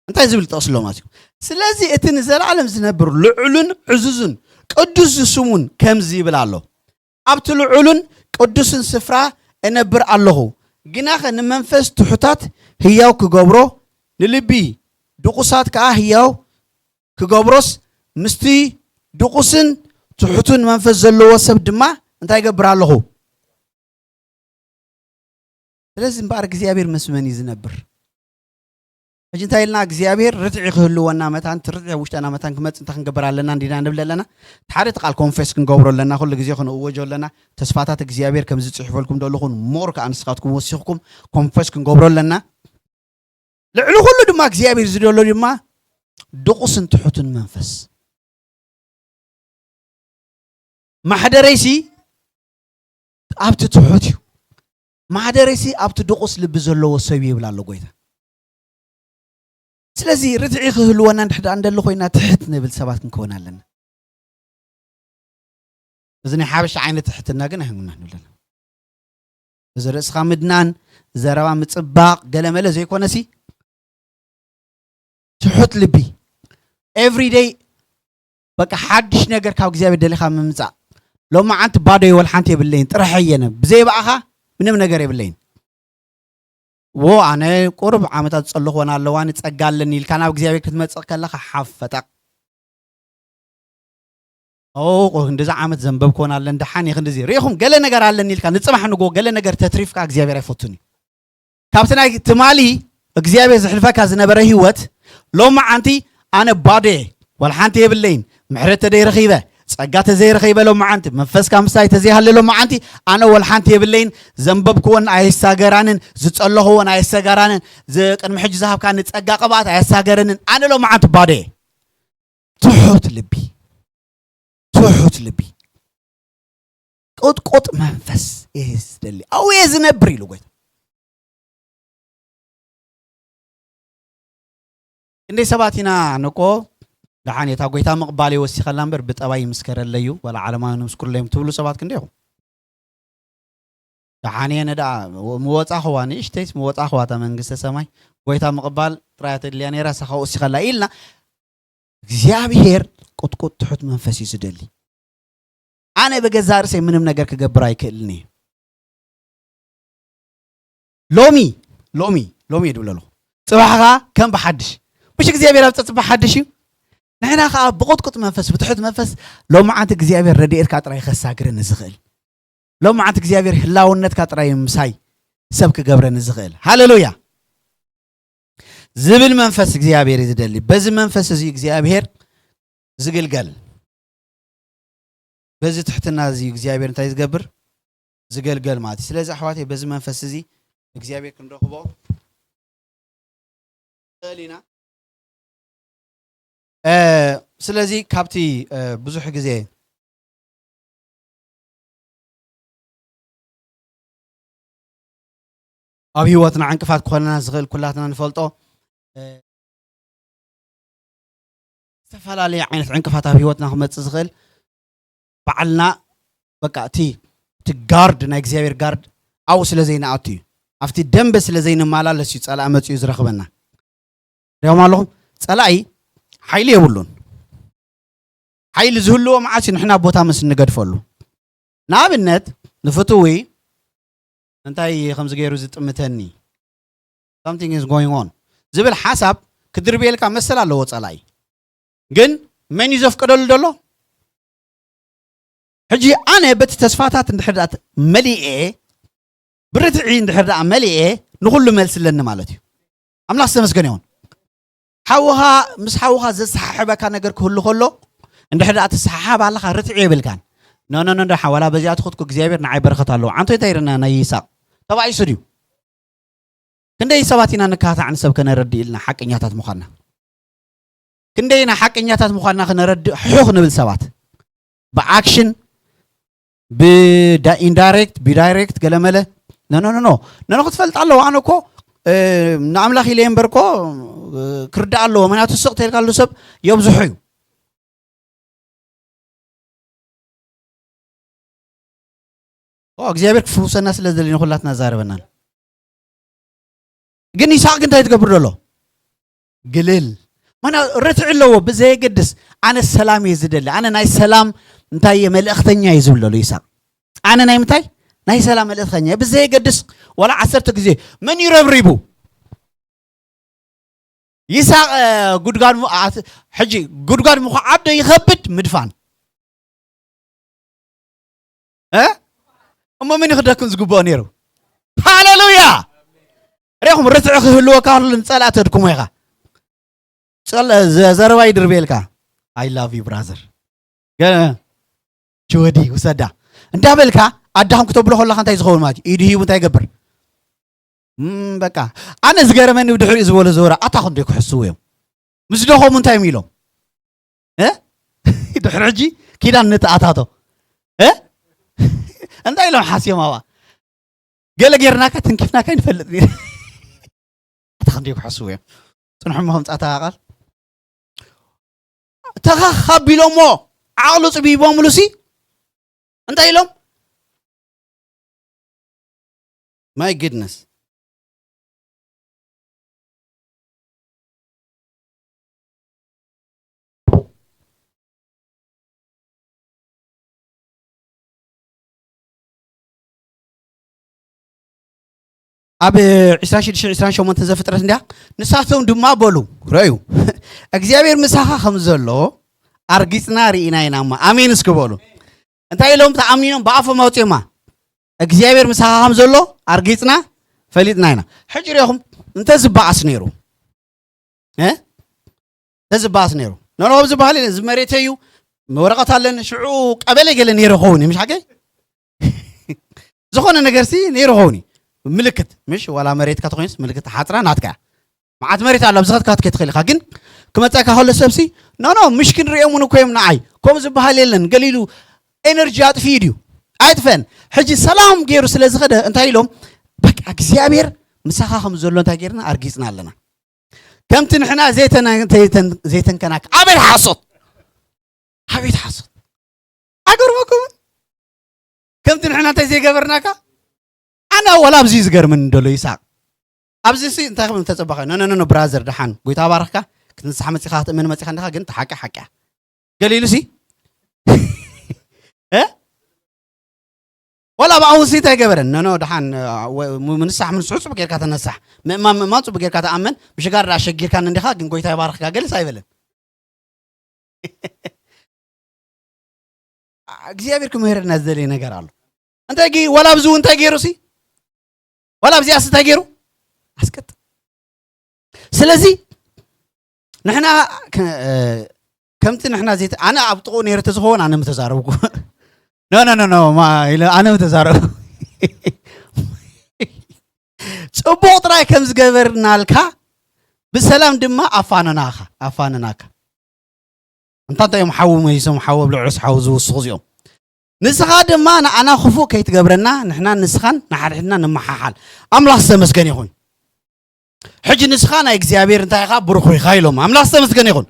እንታይ ዝብል ጥቕሲ ኣሎ ማለት እዩ? ስለዚ እቲ ንዘለኣለም ዝነብር ልዑልን ዕዙዝን ቅዱስ ስሙን ከምዚ ይብል ኣሎ፣ ኣብቲ ልዑልን ቅዱስን ስፍራ እነብር ኣለኹ፣ ግናኸ ንመንፈስ ትሑታት ህያው ክገብሮ፣ ንልቢ ድቑሳት ከኣ ህያው ክገብሮስ፣ ምስቲ ድቑስን ትሑቱን መንፈስ ዘለዎ ሰብ ድማ እንታይ ይገብር ኣለኹ? ስለዚ እምበኣር እግዚኣብሔር ምስ መን እዩ ዝነብር? ሕጂ እንታይ ኢልና እግዚኣብሔር ርትዒ ክህልወና መታን፣ እቲ ርትዒ ኣብ ውሽጥና መታን ክመጽእ እንታይ ክንገብር ኣለና እንዲና ንብል ኣለና? እቲ ሓደ እቲ ቃል ኮንፌስ ክንገብሮ ኣለና፣ ኩሉ ግዜ ክንእወጆ ኣለና። ተስፋታት እግዚኣብሔር ከም ዝጽሕፈልኩም ደለኹን ሞር ከኣ ንስኻትኩም ወሲኽኩም ኮንፌስ ክንገብሮ ኣለና። ልዕሊ ኩሉ ድማ እግዚኣብሔር ዝደሎ ድማ ድቑስን ትሑትን መንፈስ። ማሕደረይሲ ኣብቲ ትሑት እዩ፣ ማሕደረይሲ ኣብቲ ድቑስ ልቢ ዘለዎ ሰብ እዩ ይብል ኣሎ ጎይታ። ስለዚ ርትዒ ክህልወና እንድሕር ደኣ እንደሎ ኮይና ትሕት ንብል ሰባት ክንከውን ኣለና። እዚ ናይ ሓበሻ ዓይነት ትሕትና ግን ኣይህምናን ንብለና። እዚ ርእስኻ ምድናን፣ ዘረባ ምጽባቕ፣ ገለመለ ዘይኮነሲ፣ ትሑት ልቢ። Everyday በቃ ሓድሽ ነገር ካብ እግዚኣብሔር ደሊኻ ምምጻእ። ሎማዓንቲ ባዶ እየ፣ ወላ ሓንቲ የብለይን፣ ጥራሕ እየ፣ ብዘይ ብኣኻ ምንም ነገር የብለይን። ዎ፣ ኣነ ቁሩብ ዓመታት ዝጸለኽወን ኣለዋኒ፣ ጸጋ ኣለኒ ኢልካ ናብ እግዚኣብሔር ክትመጽእ ከለኻ ሓፈጠቕ። ኦ፣ ቁ-፣ ክንድዚ ዓመት ዘንበብክወን ኣለኒ፣ ደሓን እየ፣ ክንድዚ ርኢኹም፣ ገለ ነገር ኣለኒ ኢልካ ንጽባሕ ንግሆ ገለ ነገር ተትሪፍካ እግዚኣብሔር ኣይፈቱን እዩ። ካብቲ ናይ ትማሊ እግዚኣብሔር ዝሕልፈካ ዝነበረ ህይወት፣ ሎማዓንቲ ኣነ ባዶ እየ፣ ዋላ ሓንቲ የብለይን፣ ምሕረት ተዘይረኺበ፣ ጸጋ ተዘይረኺበ ሎማዓንቲ፣ መንፈስካ ምሳይ ተዘይሃለ ሎማዓንቲ፣ ኣነ ዋላ ሓንቲ የብለይን፣ ዘንበብክወን ኣየሳገራንን፣ ዝጸለኽወን ኣየሰጋራንን፣ ዝ-፣ ቅድሚ ሕጂ ዝሃብካኒ ጸጋ ቅብኣት ኣየሳገረንን፣ ኣነ ሎማዓንቲ ባዶ እየ። ትሑት ልቢ፣ ትሑት ልቢ፣ ቁጥቁጥ መንፈስ እየ ዝደሊ፣ ኣብኡ እየ ዝነብር ኢሉ ጎይታ። ክንደይ ሰባት ኢና ንኮ ደሓን እታ ጎይታ ምቕባል ይወሲኸላ እምበር ብጠባይ ይምስከረለዩ፣ ዋላ ዓለማዊ ንምስክርለዮም ትብሉ ሰባት ክንደይ ኢኹም? ደሓን እየ ነዳ ምወጻኽዋ፣ ንእሽተይስ ምወጻኽዋ እታ መንግስተ ሰማይ፣ ጎይታ ምቕባል ጥራይ እያ ተድልያ ነይራ፣ እሳ ካብኡ ወሲኸላ ኢልና። እግዚኣብሔር ቁጥቁጥ ትሑት መንፈስ እዩ ዝደሊ። ኣነ ብገዛ ርእሰይ ምንም ነገር ክገብር ኣይክእልን እየ። ሎሚ፣ ሎሚ፣ ሎሚ እየ ድብል ኣለኹ። ጽባሕ ኸኣ ከም ብሓድሽ። ምሽ እግዚኣብሔር ኣብ ጸጽባሕ ሓድሽ እዩ። ንሕና ኸኣ ብቁጥቁጥ መንፈስ፣ ብትሑት መንፈስ፣ ሎማዓንቲ እግዚኣብሔር ረድኤትካ ጥራይ ከሳግረኒ ዝኽእል። ሎማዓንቲ እግዚኣብሔር ህላውነትካ ጥራይ ምሳይ ሰብ ክገብረኒ ዝኽእል። ሃሌሉያ! ዝብል መንፈስ እግዚኣብሔር እዩ ዝደሊ። በዚ መንፈስ እዚ እግዚኣብሔር ዝግልገል። በዚ ትሕትና እዚ እግዚኣብሔር እንታይ ዝገብር? ዝገልገል ማለት እዩ። ስለዚ ኣሕዋተይ በዚ መንፈስ እዚ እግዚኣብሔር ክንረኽቦ ንኽእል ኢና። እ፣ ስለዚ ካብቲ፣ እ፣ ብዙሕ ግዜ ኣብ ህይወትና ዕንቅፋት ክኾነና ዝኽእል ኩላትና ንፈልጦ፣ እ፣ ዝተፈላለየ ዓይነት ዕንቅፋት ኣብ ህይወትና ክመጽእ ዝኽእል ባዕልና በቃ እቲ፣ እቲ ጋርድ ናይ እግዚኣብሔር ጋርድ ኣብኡ ስለ ዘይንኣቱ እዩ። ኣብቲ ደንበ ስለ ዘይንመላለስ እዩ ጸላኢ መጺኡ ዝረኽበና። ሪኦም ኣለኹም? ጸላኢ ሓይሊ የብሉን። ሓይሊ ዝህልዎ መዓስ እዩ? ንሕና ቦታ ምስ እንገድፈሉ። ንኣብነት ንፍትዊ እንታይ ከምዚ ገይሩ ዝጥምተኒ፣ something is going on ዝብል ሓሳብ ክድርብየልካ መሰል ኣለዎ ጸላኢ። ግን መን እዩ ዘፍቅደሉ ዘሎ? ሕጂ ኣነ በቲ ተስፋታት እንድሕር ደኣ መሊኤ፣ ብርትዒ እንድሕር ደኣ መሊኤ፣ ንኹሉ መልሲ ኣለኒ ማለት እዩ። ኣምላኽ ዝተመስገነ ይኹን። ሓውኻ፣ ምስ ሓውኻ ዘሰሓሕበካ ነገር ክህሉ ከሎ፣ እንድሕር ደኣ ትሰሓሓብ ኣለኻ፣ ርትዒ የብልካን። ኖ፣ ኖ፣ ኖ፣ ኖ፣ ሓዋላ በዚኣ ትኹትኩ እግዚኣብሔር ንዓይ በረኸት ኣለዎ። ዓንቶ እንታይ ይረና ናይ ይስሐቅ? ተባኢሱ ድዩ? ክንደይ ሰባት ኢና ንካታዕ ንሰብ ከነረድእ ኢልና ሓቀኛታት ምዃንና? ክንደይ ኢና ሓቀኛታት ምዃንና ክነረድእ ሕሑኽ ንብል ሰባት? ብኣክሽን፣ ብዳ-፣ ኢንዳይሬክት፣ ብዳይሬክት፣ ገለመለ። ኖ፣ ኖ፣ ኖ፣ ኖ። ኖ፣ ኖ፣ ክትፈልጥ ኣለዎ። ኣነ እኮ፣ እ፣ ንኣምላኽ ኢለ እምበር እኮ፣ እ፣ ክርዳእ ኣለዎ። ምክንያቱ ስቕ ተልካሉ ሰብ የብዝሑ እዩ። ኦ፣ እግዚኣብሔር ክፍውሰና ስለ ዝደሊ ንኹላትና ዛረበናል። ግን ይስሐቅ ግን እንታይ ትገብር ዘሎ? ግልል። ማና ርትዕ ኣለዎ፣ ብዘየገድስ። ኣነ ሰላም እየ ዝደሊ። ኣነ ናይ ሰላም እንታይ እየ? መልእኽተኛ እየ ዝብል ዘሎ ይስሐቅ። ኣነ ናይ ምንታይ? ናይ ሰላም መልእኽተኛ እየ። ብዘየገድስ፣ ዋላ ዓሰርተ ግዜ መን እዩ ረብሪቡ? ይስሐቅ፣ እ፣ ጉድጓድ ሙ-፣ ኣት-፣ ሕጂ ጉድጓድ ምኹዓብ ዶ ይኸብድ ምድፋን? እ? እሞ መን እዩ ክደክም ዝግብኦ ነይሩ? ሃሌሉያ! ሪኹም ርትዒ ክህልወካ ከሎ ንጸላእ ተድክሞ ኢኻ። ጸል-፣ ዘ-፣ ዘረባ ይድርብየልካ። I love you brother። ገ-፣ ችወዲ ውሰዳ። እንዳበልካ ኣዳኹም ክተብሎ ከለኻ እንታይ ዝኸውን ማለት እዩ? ኢዱ ሂቡ እንታይ ይገብር? እም፣ በቃ። ኣነ ዝገረመኒ ብድሕሪኡ ዝበሎ ዘወራ ኣታ ክንደይ ክሕስው እዮም። ምስ ደኸሙ እንታይ እዮም ኢሎም? እ? ድሕሪ ሕጂ ኪዳን ንተኣታቶ። እ? እንታይ ኢሎም ሓስዮም ኣብኣ? ገለ ጌርናካ ትንኪፍናካ ይንፈልጥ። ኣታ ክንደይ ክሕስው እዮም። ጽንሑ እሞ ከምጻታ ቃል። ተኸኽ ኣቢሎሞ ዓቕሉ ጽቢቦምሉሲ እንታይ ኢሎም? My goodness. ኣብ ዕስራን ሽዱሽተን ዕስራን ሸሞንተን ዘፍጥረት እንዲያ። ንሳቶም ድማ በሉ፣ ረዩ እግዚኣብሔር ምሳኻ ከም ዘሎ ኣርጊጽና ርኢና ኢና እማ። ኣሜን እስኪ በሉ። እንታይ ኢሎም ተኣሚኖም ብኣፎም ኣውፅኦማ? እግዚኣብሔር ምሳኻ ከም ዘሎ ኣርጊጽና ፈሊጥና ኢና። ሕጂ ሪኹም እንተዝበኣስ ነይሩ እ? ተዝባስ ነይሩ። ነኖ ኣብዚ ባህሊ እዚ መሬተይ እዩ፣ ወረቐት ኣለኒ፣ ሽዑ ቀበሌ ገለ ነይሩ ኸውን እዩ፣ ምሽ ሓቀይ ዝኾነ ነገር ሲ ነይሩ ኸውን እዩ። ምልክት ምሽ ዋላ መሬትካ ተኾይንስ ምልክት ሓፅራ ናትካ እያ። መዓት መሬት ኣሎ ኣብዚ ኸትካ ክትከይድ ትኽእል ኢኻ። ግን ክመፀካ ከሎ ሰብሲ ኖኖ ምሽ ክንሪኦም እውን እኮ እዮም ንዓይ። ከምኡ ዝበሃል የለን። ገሊሉ ኤነርጂ ኣጥፊኡ ድዩ? ኣይጥፈን። ሕጂ ሰላም ገይሩ ስለ ዝኸደ እንታይ ኢሎም? በቃ እግዚኣብሔር ምሳኻ ከም ዘሎ እንታይ ገይርና ኣርጊፅና ኣለና። ከምቲ ንሕና ዘይተነ- ዘይተን- ዘይተንከናካ። ኣቤት ሓሶት፣ ኣቤት ሓሶት። ኣገርመኩም። ከምቲ ንሕና እንታይ ዘይገበርናካ። ኣነ ወላ ኣብዚ እዩ ዝገርመኒ ደሎ ይስሓቅ። ኣብዚ ሲ እንታይ ክብል ተጸባኸ? ኖ ኖ ኖ ኖ ብራዘር፣ ደሓን ጎይታ ባረኽካ። ክትንስሓ መጺኻ ክትእመን መጺኻ እንዲኻ፣ ግን ተሓቂ ሓቂ እያ። ገሊሉ ሲ እ? ወላ ብኣሁን ሲ እንታይ ገበረን? ኖ ኖ ደሓን፣ እ፣ ወ- ም- ምንሳሕ ምንስሑ ጽቡቅ ጌርካ ተነሳሕ። ምእማን ምእማን ጽቡቅ ጌርካ ተኣመን። ምሽጋር ደኣ ሸጊርካን እንዲኻ፣ ግን ጎይታ ይባርኽካ ገለስ ኣይበለን። እግዚኣብሔር ክምህረና ዝደለየ ነገር ኣሎ። እንታይ ገይ- ዋላ ኣብዚ እንታይ ገይሩ ሲ ዋላ ኣብዚኣስ እንታይ ገይሩ ኣስቀጥ። ስለዚ ንሕና ከ- እ፣ ከምቲ ንሕና ዘይተ ኣነ ኣብ ጥቕኡ ነይረ ተዝኸውን ኣነ ምተዛረብኩ። ኖ ኖ ኖ ኖ ማ ኢለ ኣነ ምተዛረብ። ጽቡቕ ጥራይ ከም ዝገበርናልካ ብሰላም ድማ ኣፋነናኻ ኣፋነናካ። እንታ እንታይ እዮም ሓዊ መይሶም ሓዊ ኣብ ልዕስ ሓዊ ዝውስኹ እዚኦም። ንስኻ ድማ ንኣና ክፉእ ከይትገብረና ንሕና ንስኻን ንሓድሕድና ንመሓሓል። ኣምላኽ ዝተመስገን ይኹን። ሕጂ ንስኻ ናይ እግዚኣብሔር እንታይ ኢኻ ብሩኽ ኢኻ ኢሎም ኣምላኽ ዝተመስገን ይኹን።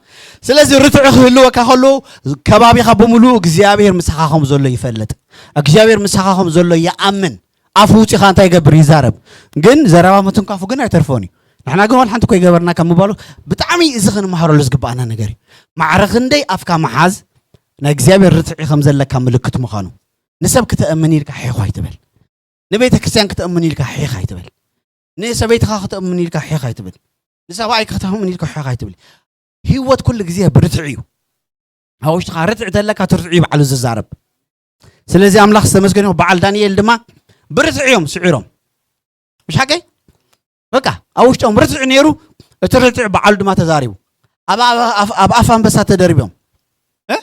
ስለዚ ርትዒ ክህልወካ ከሎ ከባቢኻ ብምሉእ እግዚኣብሔር ምሳኻ ከም ዘሎ ይፈልጥ። እግዚኣብሔር ምሳኻ ከም ዘሎ ይኣምን። ኣፉ ውፂኻ እንታይ ይገብር ይዛረብ። ግን ዘረባ ምትንካፉ ግን ኣይተርፎን እዩ። ንሕና ግን ዋላ ሓንቲ እኮ ይገበርና ካብ ምባሉ ብጣዕሚ እዚ ክንመሃረሉ ዝግባኣና ነገር እዩ። ማዕረ ክንደይ ኣፍካ ምሓዝ ናይ እግዚኣብሔር ርትዒ ከም ዘለካ ምልክት ምዃኑ። ንሰብ ክተእምን ኢልካ ሒኽ ኣይትበል። ንቤተ ክርስቲያን ክተእምን ኢልካ ሒኽ ኣይትበል። ንሰበይትኻ ክተእምን ኢልካ ሒኽ ኣይትበል። ንሰብኣይ ክተእምን ኢልካ ሒኽ ኣይትበል። ህይወት ኩሉ ግዜ ብርትዒ እዩ። ኣብ ውሽጥኻ ርትዒ ተለካ እቲ ርትዒ ባዕሉ ዝዛረብ። ስለዚ ኣምላኽ ዝተመስገነ ይኹን። በዓል ዳንኤል ድማ ብርትዒ እዮም ስዒሮም። ምሽ ሓቀይ በቃ ኣብ ውሽጦም ርትዒ ነይሩ። እቲ ርትዒ በዓሉ ድማ ተዛሪቡ። ኣብ ኣብ- ኣብ- ኣብ ኣፍ ኣንበሳ ተደርቢዮም እ?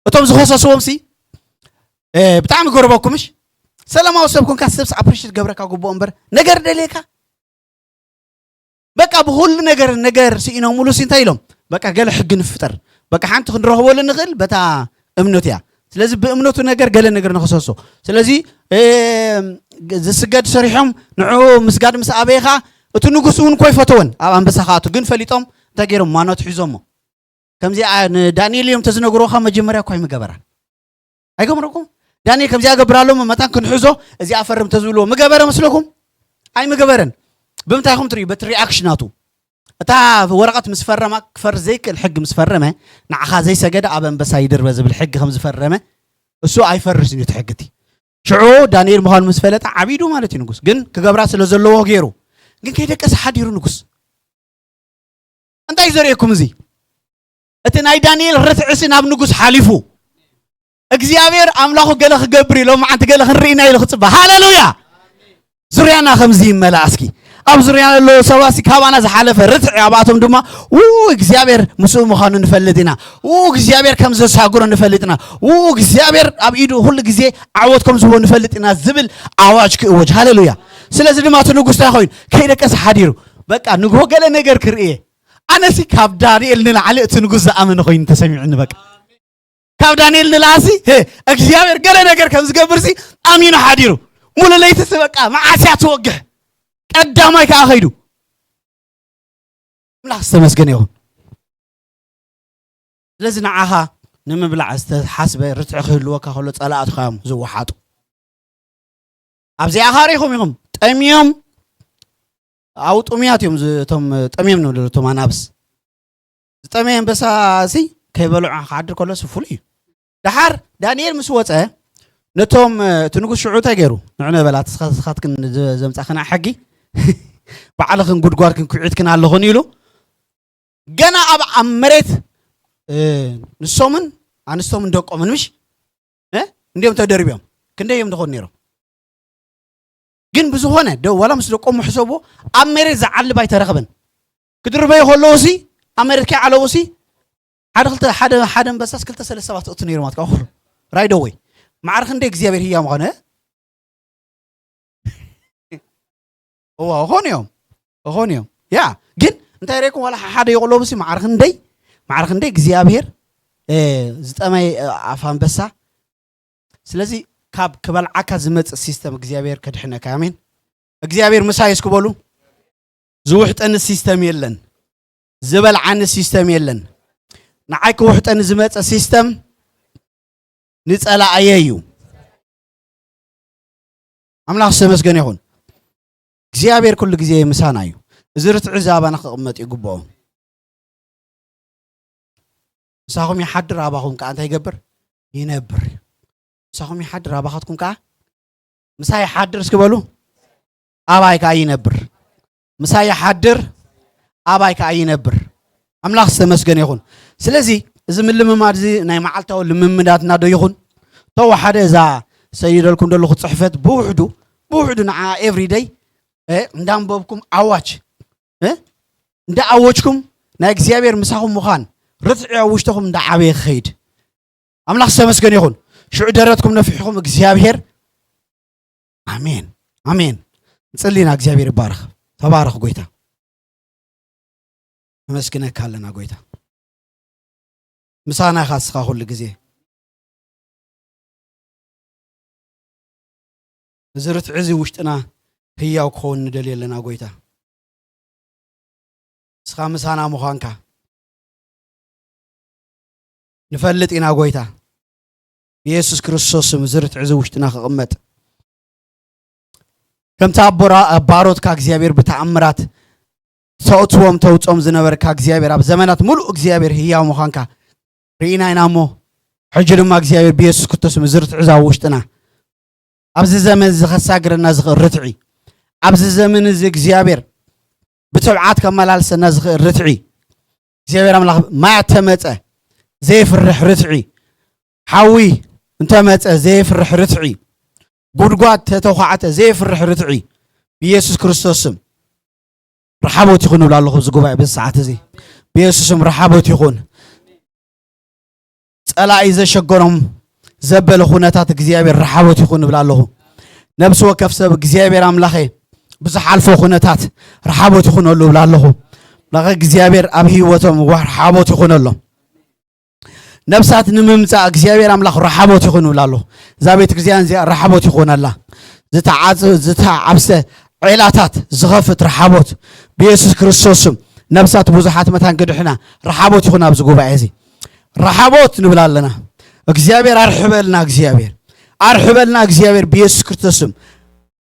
እቶም ዝኸሰስዎም ሲ እ፣ ብጣዕሚ ገርበኩም ምሽ ሰላማዊ ሰብ ኮንካ ሰብስ ኣፕሪሽት ገብረካ ግቡኦ እምበር ነገር ደልየካ በቃ ብኹሉ ነገር ነገር ስኢኖምሉ ሲ እንታይ ኢሎም በቃ ገለ ሕጊ ንፍጠር በቃ ሓንቲ ክንረኽበሉ ንኽእል በታ እምነቱ እያ። ስለዚ ብእምነቱ ነገር ገለ ነገር ንኸሰሶ። ስለዚ እ፣ ዝስገድ ሰሪሖም ንዑ ምስጋድ ምስ ኣበይኻ እቲ ንጉስ እውን እኮ ይፈተወን ኣብ ኣንበሳ ከኣቱ ግን ፈሊጦም እንታይ ገይሮም ማኖት ሒዞሞ ከምዚ ንዳንኤል እዮም ተዝነግሮኻ መጀመርያ እኳ ይምገበራ ኣይገምረኩም። ዳንኤል ከምዚኣ ገብር ኣለሞ መታን ክንሕዞ እዚኣ ፈርም ተዝብልዎ ምገበረ መስለኩም? ኣይምገበረን። ብምንታይ ኹም ትርእዩ በቲ ሪኣክሽናቱ እታ ወረቐት ምስ ፈረማ ክፈርስ ዘይክእል ሕጊ ምስ ፈረመ ንዓኻ ዘይሰገደ ኣብ ኣንበሳ ይድርበ ዝብል ሕጊ ከም ዝፈረመ እሱ ኣይፈርስን እዩ እቲ ሕጊ እቲ ሽዑ ዳንኤል ምዃኑ ምስ ፈለጠ ዓቢዱ ማለት እዩ ንጉስ ግን ክገብራ ስለ ዘለዎ ገይሩ ግን ከይደቀስ ሓዲሩ ንጉስ እንታይ እዩ ዘርእየኩም እዚ እቲ ናይ ዳንኤል ርትዕሲ ናብ ንጉስ ሓሊፉ እግዚኣብሔር ኣምላኹ ገለ ክገብር ኢሎም መዓንቲ ገለ ክንርኢና ኢሉ ክፅበ ሃሌሉያ ዙርያና ከምዚ ይመላ እስኪ ኣብ ዙርያ ዘለዉ ሰባሲ ካባና ዝሓለፈ ርትዕ ኣብኣቶም ድማ ው እግዚኣብሔር ምስኡ ምዃኑ ንፈልጥ ኢና ው እግዚኣብሔር ከም ዘሳግሮ ንፈልጥ ኢና ው እግዚኣብሔር ኣብ ኢዱ ኩሉ ግዜ ዓወት ከም ዝህቦ ንፈልጥ ኢና ዝብል ኣዋጅ ክእወጅ ሃሌሉያ ስለዚ ድማ እቲ ንጉስ እንታይ ኮይኑ ከይደቀስ ሓዲሩ በቃ ንግሆ ገለ ነገር ክርእየ ኣነሲ ካብ ዳንኤል ንላዕሊ እቲ ንጉስ ዝኣመነ ኮይኑ ተሰሚዑኒ በቃ ካብ ዳንኤል ንላዕሲ እግዚኣብሔር ገለ ነገር ከም ዝገብርሲ ኣሚኑ ሓዲሩ ሙሉ ለይትሲ በቃ መዓስያ ትወግሕ ቀዳማይ ከዓ ከይዱ ኣምላኽ ዝተመስገነ ይኹን ስለዚ ንዓኻ ንምብላዕ ዝተሓስበ ርትዒ ክህልወካ ከሎ ጸላእትኻ እዮም ዝወሓጡ ኣብዚኣ ካሪኹም ኢኹም ጠምዮም። ኣብ ጥሙያት እዮም ዝ- እቶም ጠምዮም ንብሉ እቶም ኣናብስ። ዝጠመየ ኣንበሳ እዚ ከይበልዖ ክዓድር ከሎ ስፉል እዩ። ደሓር ዳንኤል ምስ ወፀ ነቶም እቲ ንጉስ ሽዑ እንታይ ገይሩ? ንዕነ በላ ተስኻትክን ዘምፃኽና ሕጊ ባዕልኽን ጉድጓድክን ኩዒትክን ኣለኹን ኢሉ። ገና ኣብ ኣብ መሬት ንሶምን ኣንስቶምን ደቆምን ምሽ እንዲኦም ተደርቢዮም ክንደይ እዮም ዝኾኑ ነይሮም? ግን ብዝኾነ ዋላ ምስ ደቆም ሕሰብዎ ኣብ መሬት ዝዓልብ ኣይተረኽበን። ክድርበዩ ከለዉ ሲ ኣብ መሬት ከይዓለቡ ሲ ሓደ ክልተ ሓደ ሓደ ኣንበሳስ ክልተ ሰለስተ ሰባት እቱ ነይሮም ኣትካ ኩሉ ራይዶ ወይ ማዕረ ክንደይ እግዚኣብሔር ህያ ምኾነ እዋ እኾን እዮም እኾን እዮም ያ ግን እንታይ ሬኩም ዋላ ሓደ ይቕለቡ ሲ ማዕረ ክንደይ ማዕረ ክንደይ እግዚኣብሔር ዝጠመይ ኣፍ ኣንበሳ ስለዚ ካብ ክበልዓካ ዝመፅእ ሲስተም እግዚኣብሔር ከድሕነካ ኣሜን እግዚኣብሔር ምሳይ እስኪ በሉ ዝውሕጠኒ ሲስተም የለን ዝበልዓኒ ሲስተም የለን ንዓይ ክውሕጠኒ ዝመፀ ሲስተም ንፀላኣየ እዩ ኣምላኽ ዝተመስገነ ይኹን እግዚኣብሔር ኩሉ ግዜ ምሳና እዩ እዚ ርትዒ እዚ ኣባና ክቕመጥ ይግብኦ ምሳኹም ይሓድር ኣባኹም ከዓ እንታይ ይገብር ይነብር ምሳኹም ይሓድር ኣባኻትኩም ከዓ ምሳይ ይሓድር እስኪ በሉ ኣባይ ከዓ ይነብር ምሳይ ይሓድር ኣባይ ከዓ ይነብር ኣምላኽ ዝተመስገነ ይኹን ስለዚ እዚ ምልምማድ እዚ ናይ መዓልታዊ ልምምዳትና ዶ ይኹን ተወሓደ እዛ ሰይደልኩም ዘለኹ ፅሕፈት ብውሕዱ ብውሕዱ ንዓ everyday እንዳንበብኩም ኣዋጅ እንዳ ኣወጅኩም ናይ እግዚኣብሔር ምሳኹም ምዃን ርትዒ ኣብ ውሽጥኹም እንዳ ዓበየ ክኸይድ ኣምላኽ ዝተመስገነ ይኹን ሽዑ ደረትኩም ነፊሕኹም እግዚኣብሔር ኣሜን ኣሜን ንጽሊና እግዚኣብሔር ይባረኽ ተባረኽ ጎይታ ነመስግነካ ኣለና ጎይታ ምሳና ኢኻ እስኻ ኩሉ ግዜ እዚ ርትዒ እዚ ውሽጥና ህያው ክኸውን ንደልየ ኣለና ጎይታ እስኻ ምሳና ምዃንካ ንፈልጥ ኢና ጎይታ ብየሱስ ክርስቶስ ስም እዚ ርትዒ እዚ ውሽጥና ክቕመጥ ከምቲ ኣቦራ ኣባሮትካ እግዚኣብሔር ብተኣምራት ተእትዎም ተውፅኦም ዝነበርካ እግዚኣብሔር ኣብ ዘመናት ሙሉእ እግዚኣብሔር ህያው ምዃንካ ርኢና ኢና እሞ ሕጂ ድማ እግዚኣብሔር ብየሱስ ክርስቶስ ምዝርትዕ እዛ ውሽጥና ኣብዚ ዘመን እዚ ከሳግረና ዝኽእል ርትዒ ኣብዚ ዘመን እዚ እግዚኣብሔር ብትብዓት ከመላልሰና ዝኽእል ርትዒ እግዚኣብሔር ኣምላኽ ማይ ተመፀ ዘይፍርሕ ርትዒ ሓዊ እንተመፀ ዘይፍርሕ ርትዒ ጉድጓድ ተተኳዕተ ዘይፍርሕ ርትዒ ብኢየሱስ ክርስቶስ ስም ረሓቦት ይኹን እብላ ኣለኹ። እዚ ጉባኤ በዚ ሰዓት እዚ ብኢየሱስ ስም ረሓቦት ይኹን። ጸላኢ ዘሸገሮም ዘበለ ኩነታት እግዚኣብሔር ረሓቦት ይኹን እብላ ኣለኹ። ነብሲ ወከፍ ሰብ እግዚኣብሔር ኣምላኸ ብዝሓልፎ ኩነታት ረሓቦት ይኹነሉ እብላ ኣለኹ። ኣምላኸ እግዚኣብሔር ኣብ ህይወቶም ረሓቦት ይኹነሎም። ነብሳት ንምምጻእ እግዚኣብሔር ኣምላኽ ረሓቦት ይኹን እብላ ኣለኹ። እዛ ቤተ ክርስቲያን እዚኣ ረሓቦት ይኹነላ። ዝተዓጽ ዝተዓብሰ ዔላታት ዝኸፍት ረሓቦት ብየሱስ ክርስቶስ ስም ነብሳት ብዙሓት መታን ክድሕና ረሓቦት ይኹን ኣብዚ ጉባኤ እዚ ረሓቦት ንብል ኣለና እግዚኣብሔር ኣርሕበልና እግዚኣብሔር ኣርሕበልና እግዚኣብሔር ብየሱስ ክርስቶስ ስም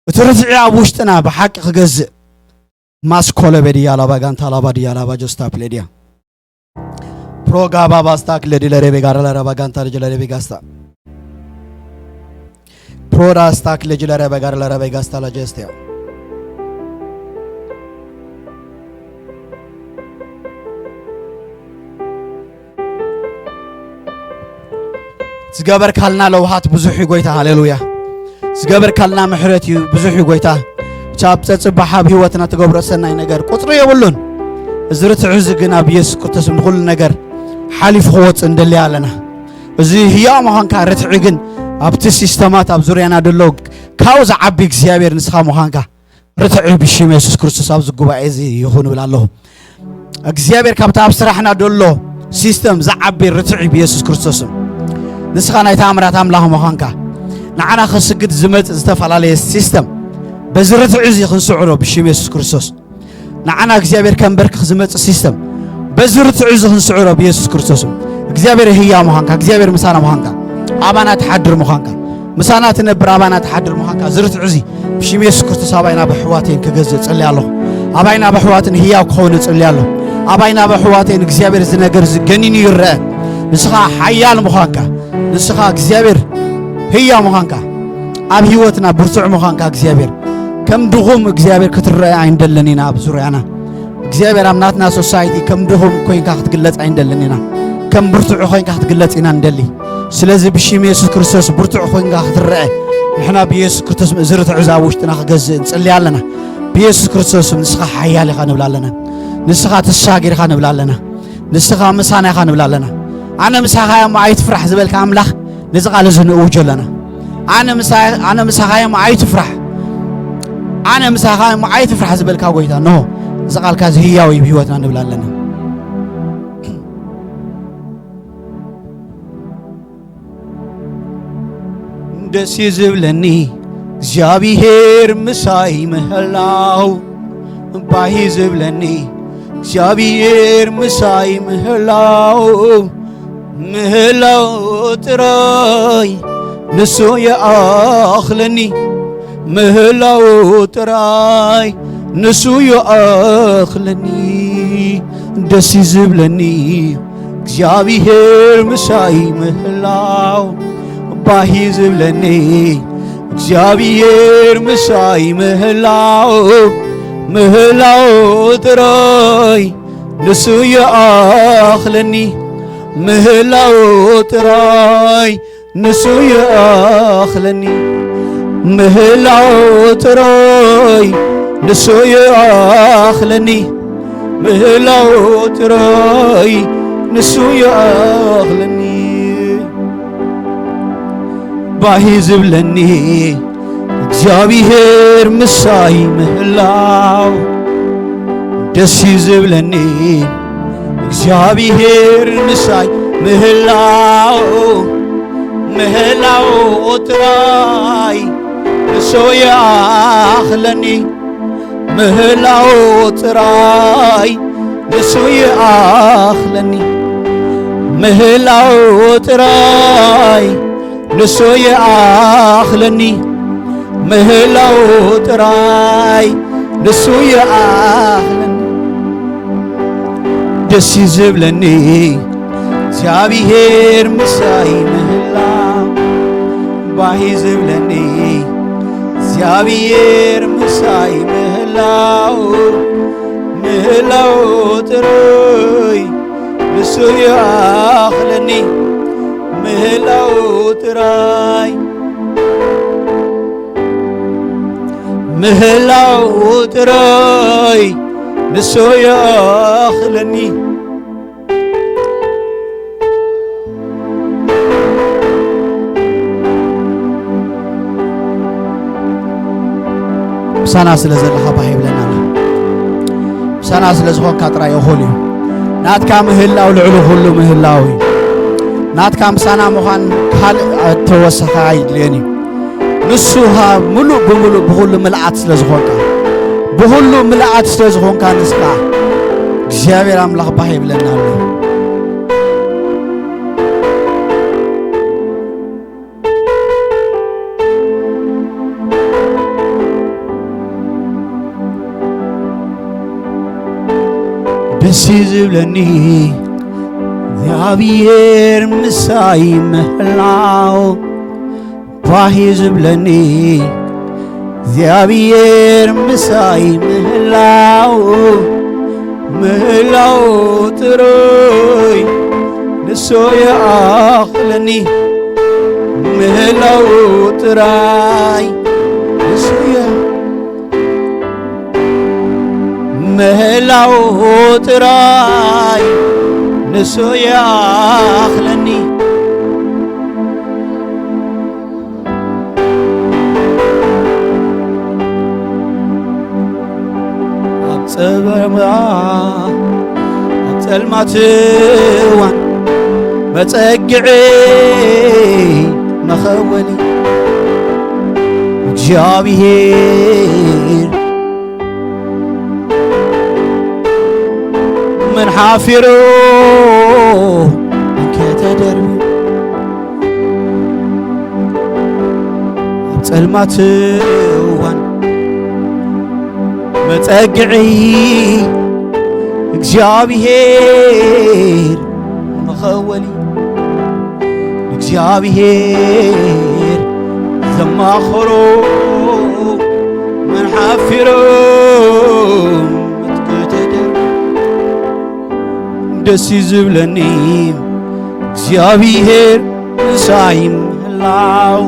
እቲ ርትዒ ኣብ ውሽጥና ብሓቂ ክገዝእ ማስኮለ በድያ ላባ ጋንታ ላባ ድያ ላባ ጆስታ ፕሌድያ Pro gaba basta kile di lere begara la raba ganta di lere begasta. Pro da sta kile di lere begara la raba gasta la gestia. ዝገበርካልና ለውሃት ብዙሕ እዩ ጎይታ ሃሌሉያ ዝገበርካልና ምሕረት እዩ ብዙሕ እዩ ጎይታ ቻብ ፀፅባሕ ኣብ ህይወትና ትገብሮ ሰናይ ነገር ቁፅሪ የብሉን እዚ ርትዒ እዚ ግን ኣብ የሱስ ክርስቶስ ንኩሉ ነገር ሓሊፉ ክወፅእ እንደልያ ኣለና እዚ ህያው ምዃንካ ርትዒ ግን ኣብቲ ሲስተማት ኣብ ዙርያና ደሎ ካብኡ ዝዓቢ እግዚኣብሔር ንስኻ ምዃንካ ርትዒ ብሽም የሱስ ክርስቶስ ኣብዚ ጉባኤ እዚ ይኹን እብል ኣለኹ እግዚኣብሔር ካብቲ ኣብ ስራሕና ደሎ ሲስተም ዝዓቢ ርትዒ ብየሱስ ክርስቶስም ንስኻ ናይ ተኣምራት ኣምላኽ ምዃንካ ንዓና ከስግድ ዝመፅእ ዝተፈላለየ ሲስተም በዚ ርትዒ እዚ ክንስዕሮ ብሽም የሱስ ክርስቶስ ንዓና እግዚኣብሔር ከንበርክኽ ዝመፅእ ሲስተም በዚ ርትዒ እዚ ክንስዕሮ ብየሱስ ክርስቶስም እግዚኣብሔር ህያ ምዃንካ እግዚኣብሔር ምሳና ምዃንካ ኣባና ትሓድር ምዃንካ ምሳና ትነብር ኣባና ትሓድር ምዃንካ ዝርትዕ እዚ ብሽም የሱስ ክርስቶስ ኣባይን ኣሕዋተይን ክገዝእ እጽሊ ኣለኹ። ኣባይን ኣሕዋተይን ህያው ክኸውን እጽሊ ኣለኹ። ኣባይን ኣሕዋተይን እግዚኣብሔር እዚ ነገር እዚ ገኒኑ ይረአ። ንስኻ ሓያል ምዃንካ፣ ንስኻ እግዚኣብሔር ህያው ምዃንካ፣ ኣብ ህይወትና ብርቱዕ ምዃንካ እግዚኣብሔር ከም ድኹም እግዚኣብሔር ክትረአ ኣይንደልን ኢና ኣብ ዙርያና። እግዚኣብሔር ኣብ ናትና ሶሳይቲ ከም ድኹም ኮይንካ ክትግለጽ ኣይንደልን ኢና። ከም ብርቱዕ ኮይንካ ክትግለጽ ኢና ንደሊ። ስለዚ ብሽም የሱስ ክርስቶስ ብርቱዕ ኮይንካ ክትረአ ንሕና ብየሱስ ክርስቶስ ዝርትዕ እዚ ኣብ ውሽጥና ክገዝእ ንጽሊ ኣለና። ብየሱስ ክርስቶስ ንስኻ ሓያል ኢኻ ንብል ኣለና። ንስኻ ተሻጊርካ ንብል ኣለና። ንስኻ ምሳና ኢኻ ንብል ኣለና። ኣነ ምሳኻ እየ እሞ ኣይትፍራሕ ዝበልካ ኣምላኽ ነዚ ቃል እዚ ንእውጆ ኣለና። ኣነ ምሳ-፣ ኣነ ምሳኻ እየ እሞ ኣይትፍራሕ። ኣነ ምሳኻ እየ እሞ ኣይትፍራሕ ዝበልካ ጎይታ፣ እንሆ እዚ ቃልካ እዚ ህያው እዩ ብህይወትና ንብል ኣለና። ደስ እዩ ዝብለኒ እግዚኣብሔር ምሳይ ምህላው፣ ባህ እዩ ዝብለኒ እግዚኣብሔር ምሳይ ምህላው፣ ምህላው ጥራይ ንሱ ይኣኽለኒ፣ ምህላው ጥራይ ንሱ ይኣኽለኒ። ደስ እዩ ዝብለኒ እግዚኣብሔር ምሳይ ምህላው፣ ባህ እዩ ዝብለኒ እግዚኣብሔር ምሳይ ምህላው፣ ምህላው ጥራይ ንሱ ይኣኽለኒ፣ ምህላው ጥራይ ንሱ ይኣኽለኒ፣ ምህላው ጥራይ ንሱ ይኣኽለኒ፣ ምህላው ጥራይ ንሱ ይኣኽለኒ። ባህ እዩ ዝብለኒ እግዚኣብሔር ምሳይ ምህላው፣ ደስ እዩ ዝብለኒ እግዚኣብሔር ምሳይ ምህላው፣ ምህላው ጥራይ ንሱ ይኣኽለኒ፣ ምህላው ጥራይ ንሱ ይኣኽለኒ፣ ምህላው ጥራይ ንሱ ይኣኽለኒ፣ ምህላው ጥራይ ንሱ ይኣኽለኒ። ደስ እዩ ዝብለኒ እግዚኣብሔር ምሳይ ምህላው፣ ባህ እዩ ዝብለኒ እግዚኣብሔር ምሳይ ምህላው፣ ምህላው ጥራይ ንሱ ይኣኽለኒ፣ ምህላው ጥራይ፣ ምህላው ጥራይ ንሱ ይኣኽለኒ። ምሳና ስለ ዘለኻ ባህ ይብለና ኣሎ። ምሳና ስለ ዝኾንካ ጥራይ እኹል እዩ። ናትካ ምህላው ልዕሊ ኩሉ ምህላው እዩ። ናትካ ምሳና ምዃን ካልእ ተወሳኺ ኣይድልየን እዩ። ንሱ ኸኣ ምሉእ ብምሉእ ብኹሉ ምልኣት ስለ ዝኾንካ፣ ብኹሉ ምልኣት ስለ ዝኾንካ ንስኻ እግዚኣብሔር ኣምላኽ ባህ ይብለና ኣሎ። ደስ እዩ ዝብለኒ እግዚኣብሔር ምሳይ ምህላው፣ ባህ እዩ ዝብለኒ እግዚኣብሔር ምሳይ ምህላው፣ ምህላው ጥራይ ንሱ ይኣኽለኒ፣ ምህላው ጥራይ ንሱ የ-፣ ምህላው ጥራይ ንሱ ይኣኽለኒ። ኣብ ጸበባ፣ ኣብ ጸልማት እዋን መጸግዒ መኸወሊ እግዚኣብሔር መን ሓፊሩ እንከ ተደርቢ ጸልማት እዋን መጸግዒ እግዚኣብሔር መኸወሊ እግዚኣብሔር ዘማኸሮ መን ሓፊሮ መትከተደር ደስ እዩ ዝብለኒ እግዚኣብሔር ምሳይ ምህላው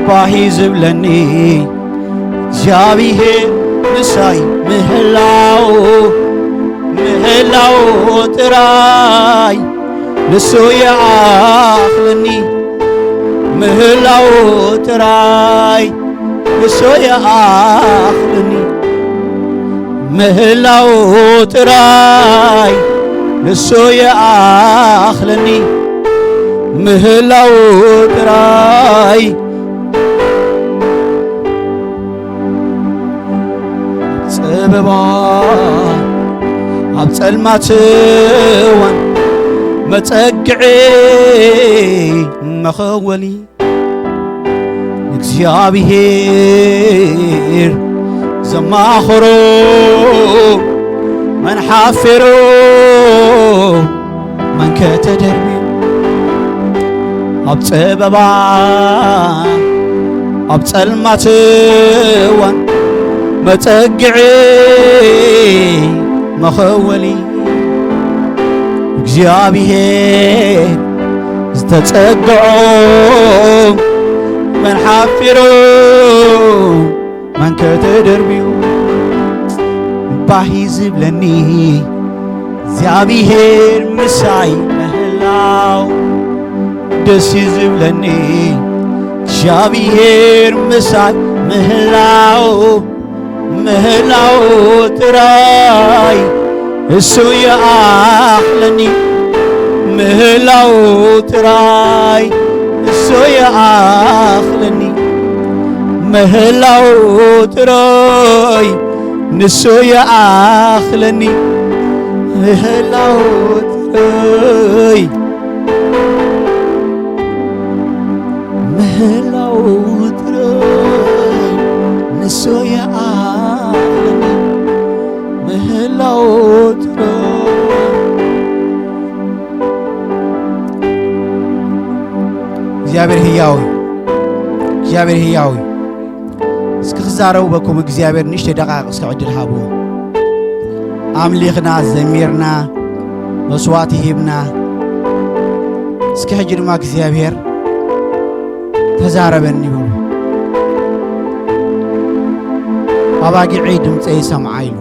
ባሂ ዝብለኒ እግዚኣብሔር ምሳይ ምህላው ምህላው ጥራይ ንሱ ይኣኽለኒ ምህላው ጥራይ ንሱ ይኣኽለኒ ምህላው ጥራይ ንሱ ይኣኽለኒ ምህላው ጥራይ ጸበባ ኣብ ጸልማት እዋን መጸግዒ መኸወሊ እግዚኣብሔር ዘማኸሮ መን ሓፊሩ መን ከተደርቢ ኣብ ጸበባ ኣብ ጸልማት እዋን መጸግዒ መኸወሊ እግዚኣብሔር ዝተጸግዖ መን ሓፊሩ መን ከተደርብዩ ባሂ ዝብለኒ እግዚኣብሔር ምሳይ ምህላው ደስ እዩ ዝብለኒ እግዚኣብሔር ምሳይ ምህላው ምህላው ጥራይ እሱ ይኣኽለኒ ምህላው ጥራይ እሱ ይኣኽለኒ ምህላው ጥራይ ንሱ ይኣኽለኒ ምህላው ጥራይ ምህላው ጥራይ ንሱ ይኣኽለኒ ምህላው ጥራይ እግዚኣብሔር ህያው እዩ እግዚኣብሔር ህያው እዩ እስኪ ክዛረቡ በኩም እግዚኣብሔር ንእሽተይ ደቃቕ እስኪ ዕድል ሃብዎ ኣምሊኽና ዘሚርና መስዋዕቲ ሂብና እስኪ ሕጂ ድማ እግዚኣብሔር ተዛረበኒ በሉ ኣባጊዐይ ድምፀይ ይሰምዓ ኢሉ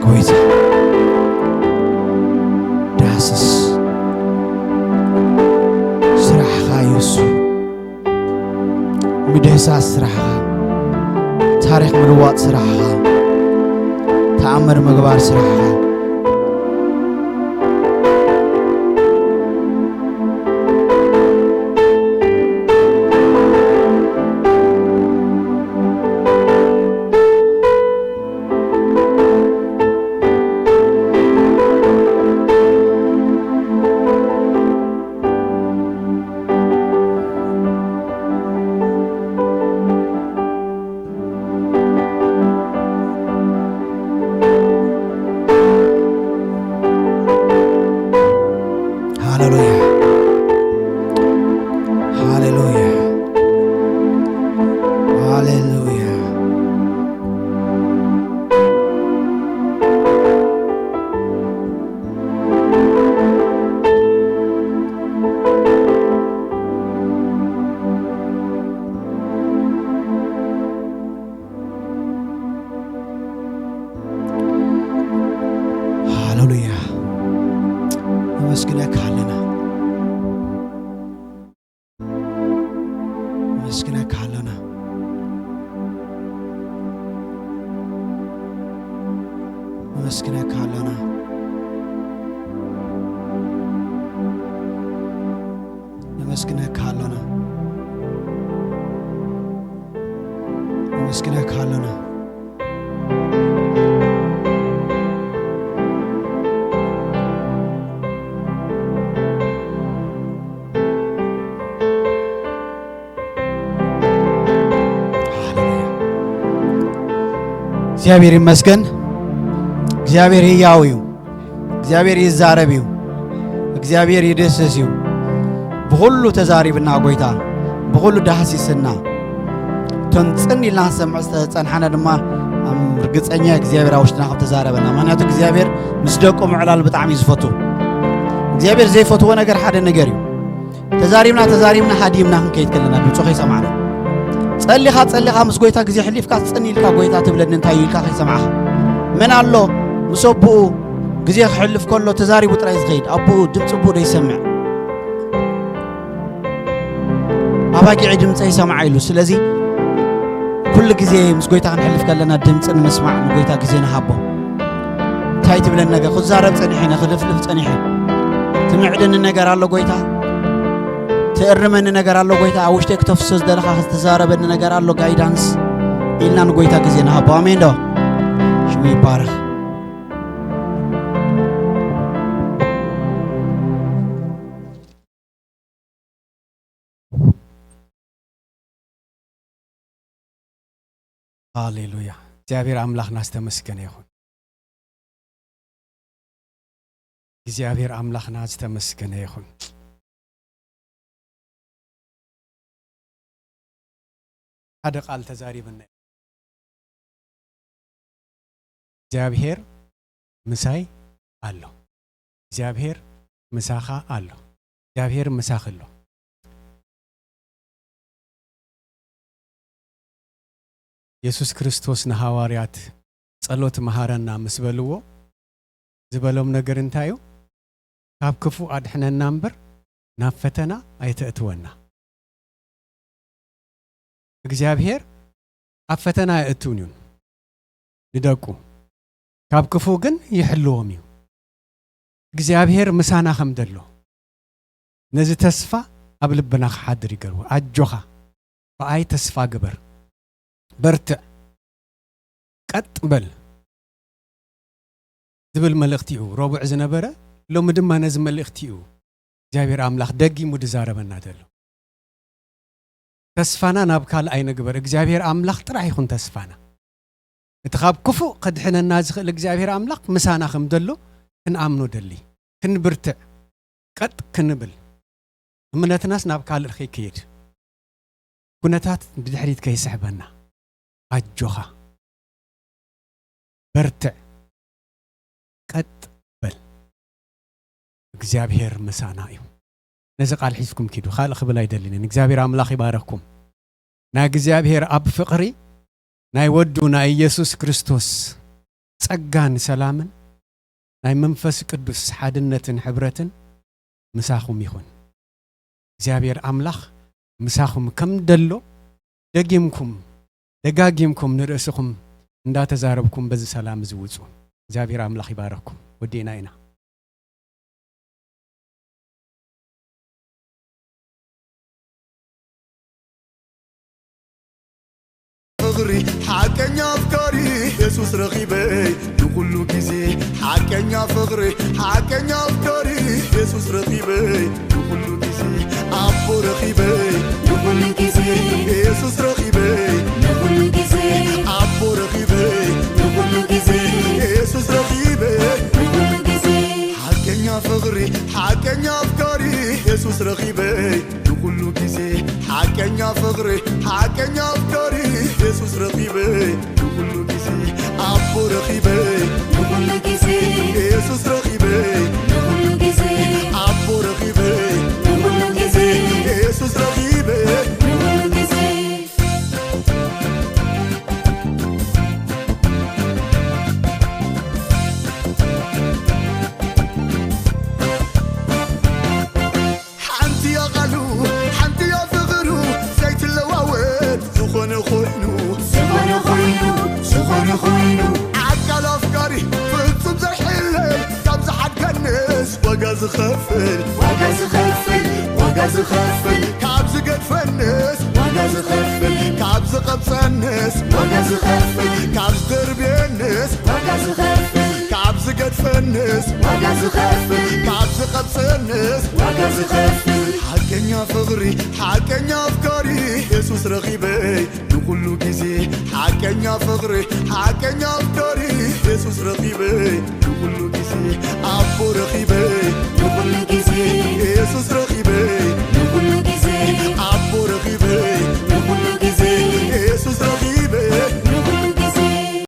ጎይታ ዳስስ ስራሕኻ የሱ ምድህሳስ ስራሕኻ ታሪኽ ምልዋጥ ስራሕኻ ተኣምር ምግባር ስራሕኻ ሃሌሉያ ሃሌሉያ ሃሌሉያ ሃሌሉያ ነመስግነካ ኣለና ነመስግነካ ኣለና ነመስግነካ ኣለና ነመስግነካ ኣለና ነመስግነካ ኣለና እግዚኣብሔር ይመስገን። እግዚኣብሔር ህያው እዩ። እግዚኣብሔር ይዛረብ እዩ። እግዚኣብሔር ይድህስስ እዩ። ብኹሉ ተዛሪብና ጎይታ፣ ብኹሉ ዳህሲስና። እቶም ጽን ኢልና ንሰምዕ ዝተጸንሓና ድማ፣ ኣም፣ ርግጸኛ እግዚኣብሔር ኣብ ውሽጥና ከም ተዛረበና። ምኽንያቱ እግዚኣብሔር ምስ ደቁ ምዕላል ብጣዕሚ እዩ ዝፈቱ። እግዚኣብሔር ዘይፈትዎ ነገር ሓደ ነገር እዩ። ተዛሪብና፣ ተዛሪብና፣ ሃዲምና ክንከይድ ከለና፣ ድምፁ ከይሰማዕና። ጸሊኻ፣ ጸሊኻ ምስ ጎይታ ግዜ ሕሊፍካ፣ ጽን ኢልካ፣ "ጎይታ ትብለኒ እንታይ እዩ?" ኢልካ ከይሰማዕኻ። መን ኣሎ ምስ ኣቦኡ ግዜ ክሕልፍ ከሎ ተዛሪቡ ጥራይ ዝኸይድ? ኣቦኡ ድምፂ ኣቦኡ ዶ ይሰምዕ? "ኣባጊዐይ ድምፀ ይሰምዓ" ኢሉ። ስለዚ ኩሉ ግዜ ምስ ጎይታ ክንሕልፍ ከለና ድምፂ ንምስማዕ ንጎይታ ግዜ ንሃቦ። እንታይ ትብለኒ ነገር? ክዛረብ ጸኒሐ፣ ክልፍልፍ ጸኒሐ። ትምዕደኒ ነገር ኣሎ ጎይታ? ትእርመኒ ነገር ኣሎ ጎይታ? ኣብ ውሽጠይ ክተፍስሶ ዝደለኻ ዝተዛረበኒ ነገር ኣሎ? ጋይዳንስ ኢልና ንጎይታ ግዜ ንሃቦ። ኣሜን ዶ? ሽሙ ይባረኽ። ሃሌሉያ። እግዚኣብሔር ኣምላኽና ዝተመስገነ ይኹን። እግዚኣብሔር ኣምላኽና ዝተመስገነ ይኹን። ሓደ ቃል ተዛሪብና። እግዚኣብሔር ምሳይ ኣሎ። እግዚኣብሔር ምሳኻ ኣሎ። እግዚኣብሔር ምሳኺ ኣሎ። የሱስ ክርስቶስ ንሃዋርያት፣ "ጸሎት መሃረና" ምስ በልዎ ዝበሎም ነገር እንታይ እዩ? "ካብ ክፉእ ኣድሕነና እምበር ናብ ፈተና ኣይተእትወና።" እግዚኣብሔር ኣብ ፈተና ኣየእትውን እዩ ንደቁ፣ ካብ ክፉእ ግን ይሕልዎም እዩ። እግዚኣብሔር ምሳና ከም ደሎ ነዚ ተስፋ ኣብ ልብና ክሓድር ይገብሮ። ኣጆኻ፣ ብኣይ ተስፋ ግበር፣ በርትዕ፣ ቀጥ በል ዝብል መልእኽቲ እዩ ረቡዕ ዝነበረ። ሎሚ ድማ ነዚ መልእኽቲ እዩ እግዚኣብሔር ኣምላኽ ደጊሙ ዝዛረበና ዘሎ። ተስፋና ናብ ካልእ ኣይንግበር፣ እግዚኣብሔር ኣምላኽ ጥራሕ ይኹን ተስፋና። እቲ ካብ ክፉእ ከድሕነና ዝኽእል እግዚኣብሔር ኣምላኽ ምሳና ከም ዘሎ ክንኣምኖ ደሊ፣ ክንብርትዕ፣ ቀጥ ክንብል፣ እምነትናስ ናብ ካልእ ከይከይድ፣ ኩነታት ንድሕሪት ከይስሕበና። ኣጆኻ፣ በርትዕ፣ ቀጥ በል። እግዚኣብሔር ምሳና እዩ። ነዚ ቃል ሒዝኩም ኪዱ። ካልእ ክብል ኣይደልን። እግዚኣብሔር ኣምላኽ ይባረኽኩም። ናይ እግዚኣብሔር ኣብ ፍቕሪ ናይ ወዱ ናይ ኢየሱስ ክርስቶስ ጸጋን ሰላምን ናይ መንፈስ ቅዱስ ሓድነትን ሕብረትን ምሳኹም ይኹን። እግዚኣብሔር ኣምላኽ ምሳኹም ከም ደሎ ደጊምኩም፣ ደጋጊምኩም ንርእስኹም እንዳተዛረብኩም በዚ ሰላም እዚ ውጹ። እግዚኣብሔር ኣምላኽ ይባረኽኩም። ወዲእና ኢና። ፍቕሪ ሓቀኛ ኣፍቃሪ የሱስ ረኺበይ ንኹሉ ግዜ። ሓቀኛ ፍቕሪ ሓቀኛ ኣፍቃሪ የሱስ ረኺበይ ንኹሉ ግዜ። ኣቦ ረኺበይ ንኹሉ ግዜ። የሱስ ረኺበይ ንኹሉ ግዜ። ኣቦ ረኺበይ ንኹሉ ግዜ። የሱስ ረኺበይ ንኹሉ ግዜ። ሓቀኛ ፍቕሪ ሓቀኛ ኣፍቃሪ የሱስ ረኺበይ ንኹሉ ግዜ። ሓቀኛ ፍቕሪ ሓቀኛ ኣፍቃሪ የሱስ ረኺበይ ንኹሉ ግዜ። ኣቦ ረኺበይ ንኹሉ ግዜ። የሱስ ረኺበይ ንኹሉ ግዜ። ኣቦ ረኺበይ ንኹሉ ግዜ። የሱስ ረኺበይ ንኹሉ ግዜ። ሓንቲ እያ ቃሉ፣ ሓንቲ እያ ፍቕሩ፣ ዘይትለዋወጥ ዝኾነ ኮይኑ፣ ዝኾነ ኮይኑ፣ ዝኾነ ኮይኑ። ኣካል ኣፍቃሪ ፍጹም ዘይሕለል፣ ካብ ዝሓድገንስ ዋጋ ዝኸፍል፣ ዋጋ ዝኸፍል፣ ዋጋ ዝኸፍል። ካብ ዝገድፈንስ ዋጋ ዝኸፍል፣ ካብ ዝቐብጸንስ ዋጋ ዝኸፍል፣ ካብ ዝደርብየንስ ዋጋ ዝኸፍል፣ ካብ ዝገድፈንስ ዋጋ ዝኸፍል፣ ካብ ዝቐብጸንስ ዋጋ ዝኸፍል። ሓቀኛ ፍቕሪ ሓቀኛ ኣፍቃሪ የሱስ ረኺበይ ንኹሉ ግዜ። ሓቀ እኛ ፍቕሪ ሓቀኛ ኣፍቃሪ የሱስ ረኺበ ኩሉ ግዜ ኣቦ ረኺበ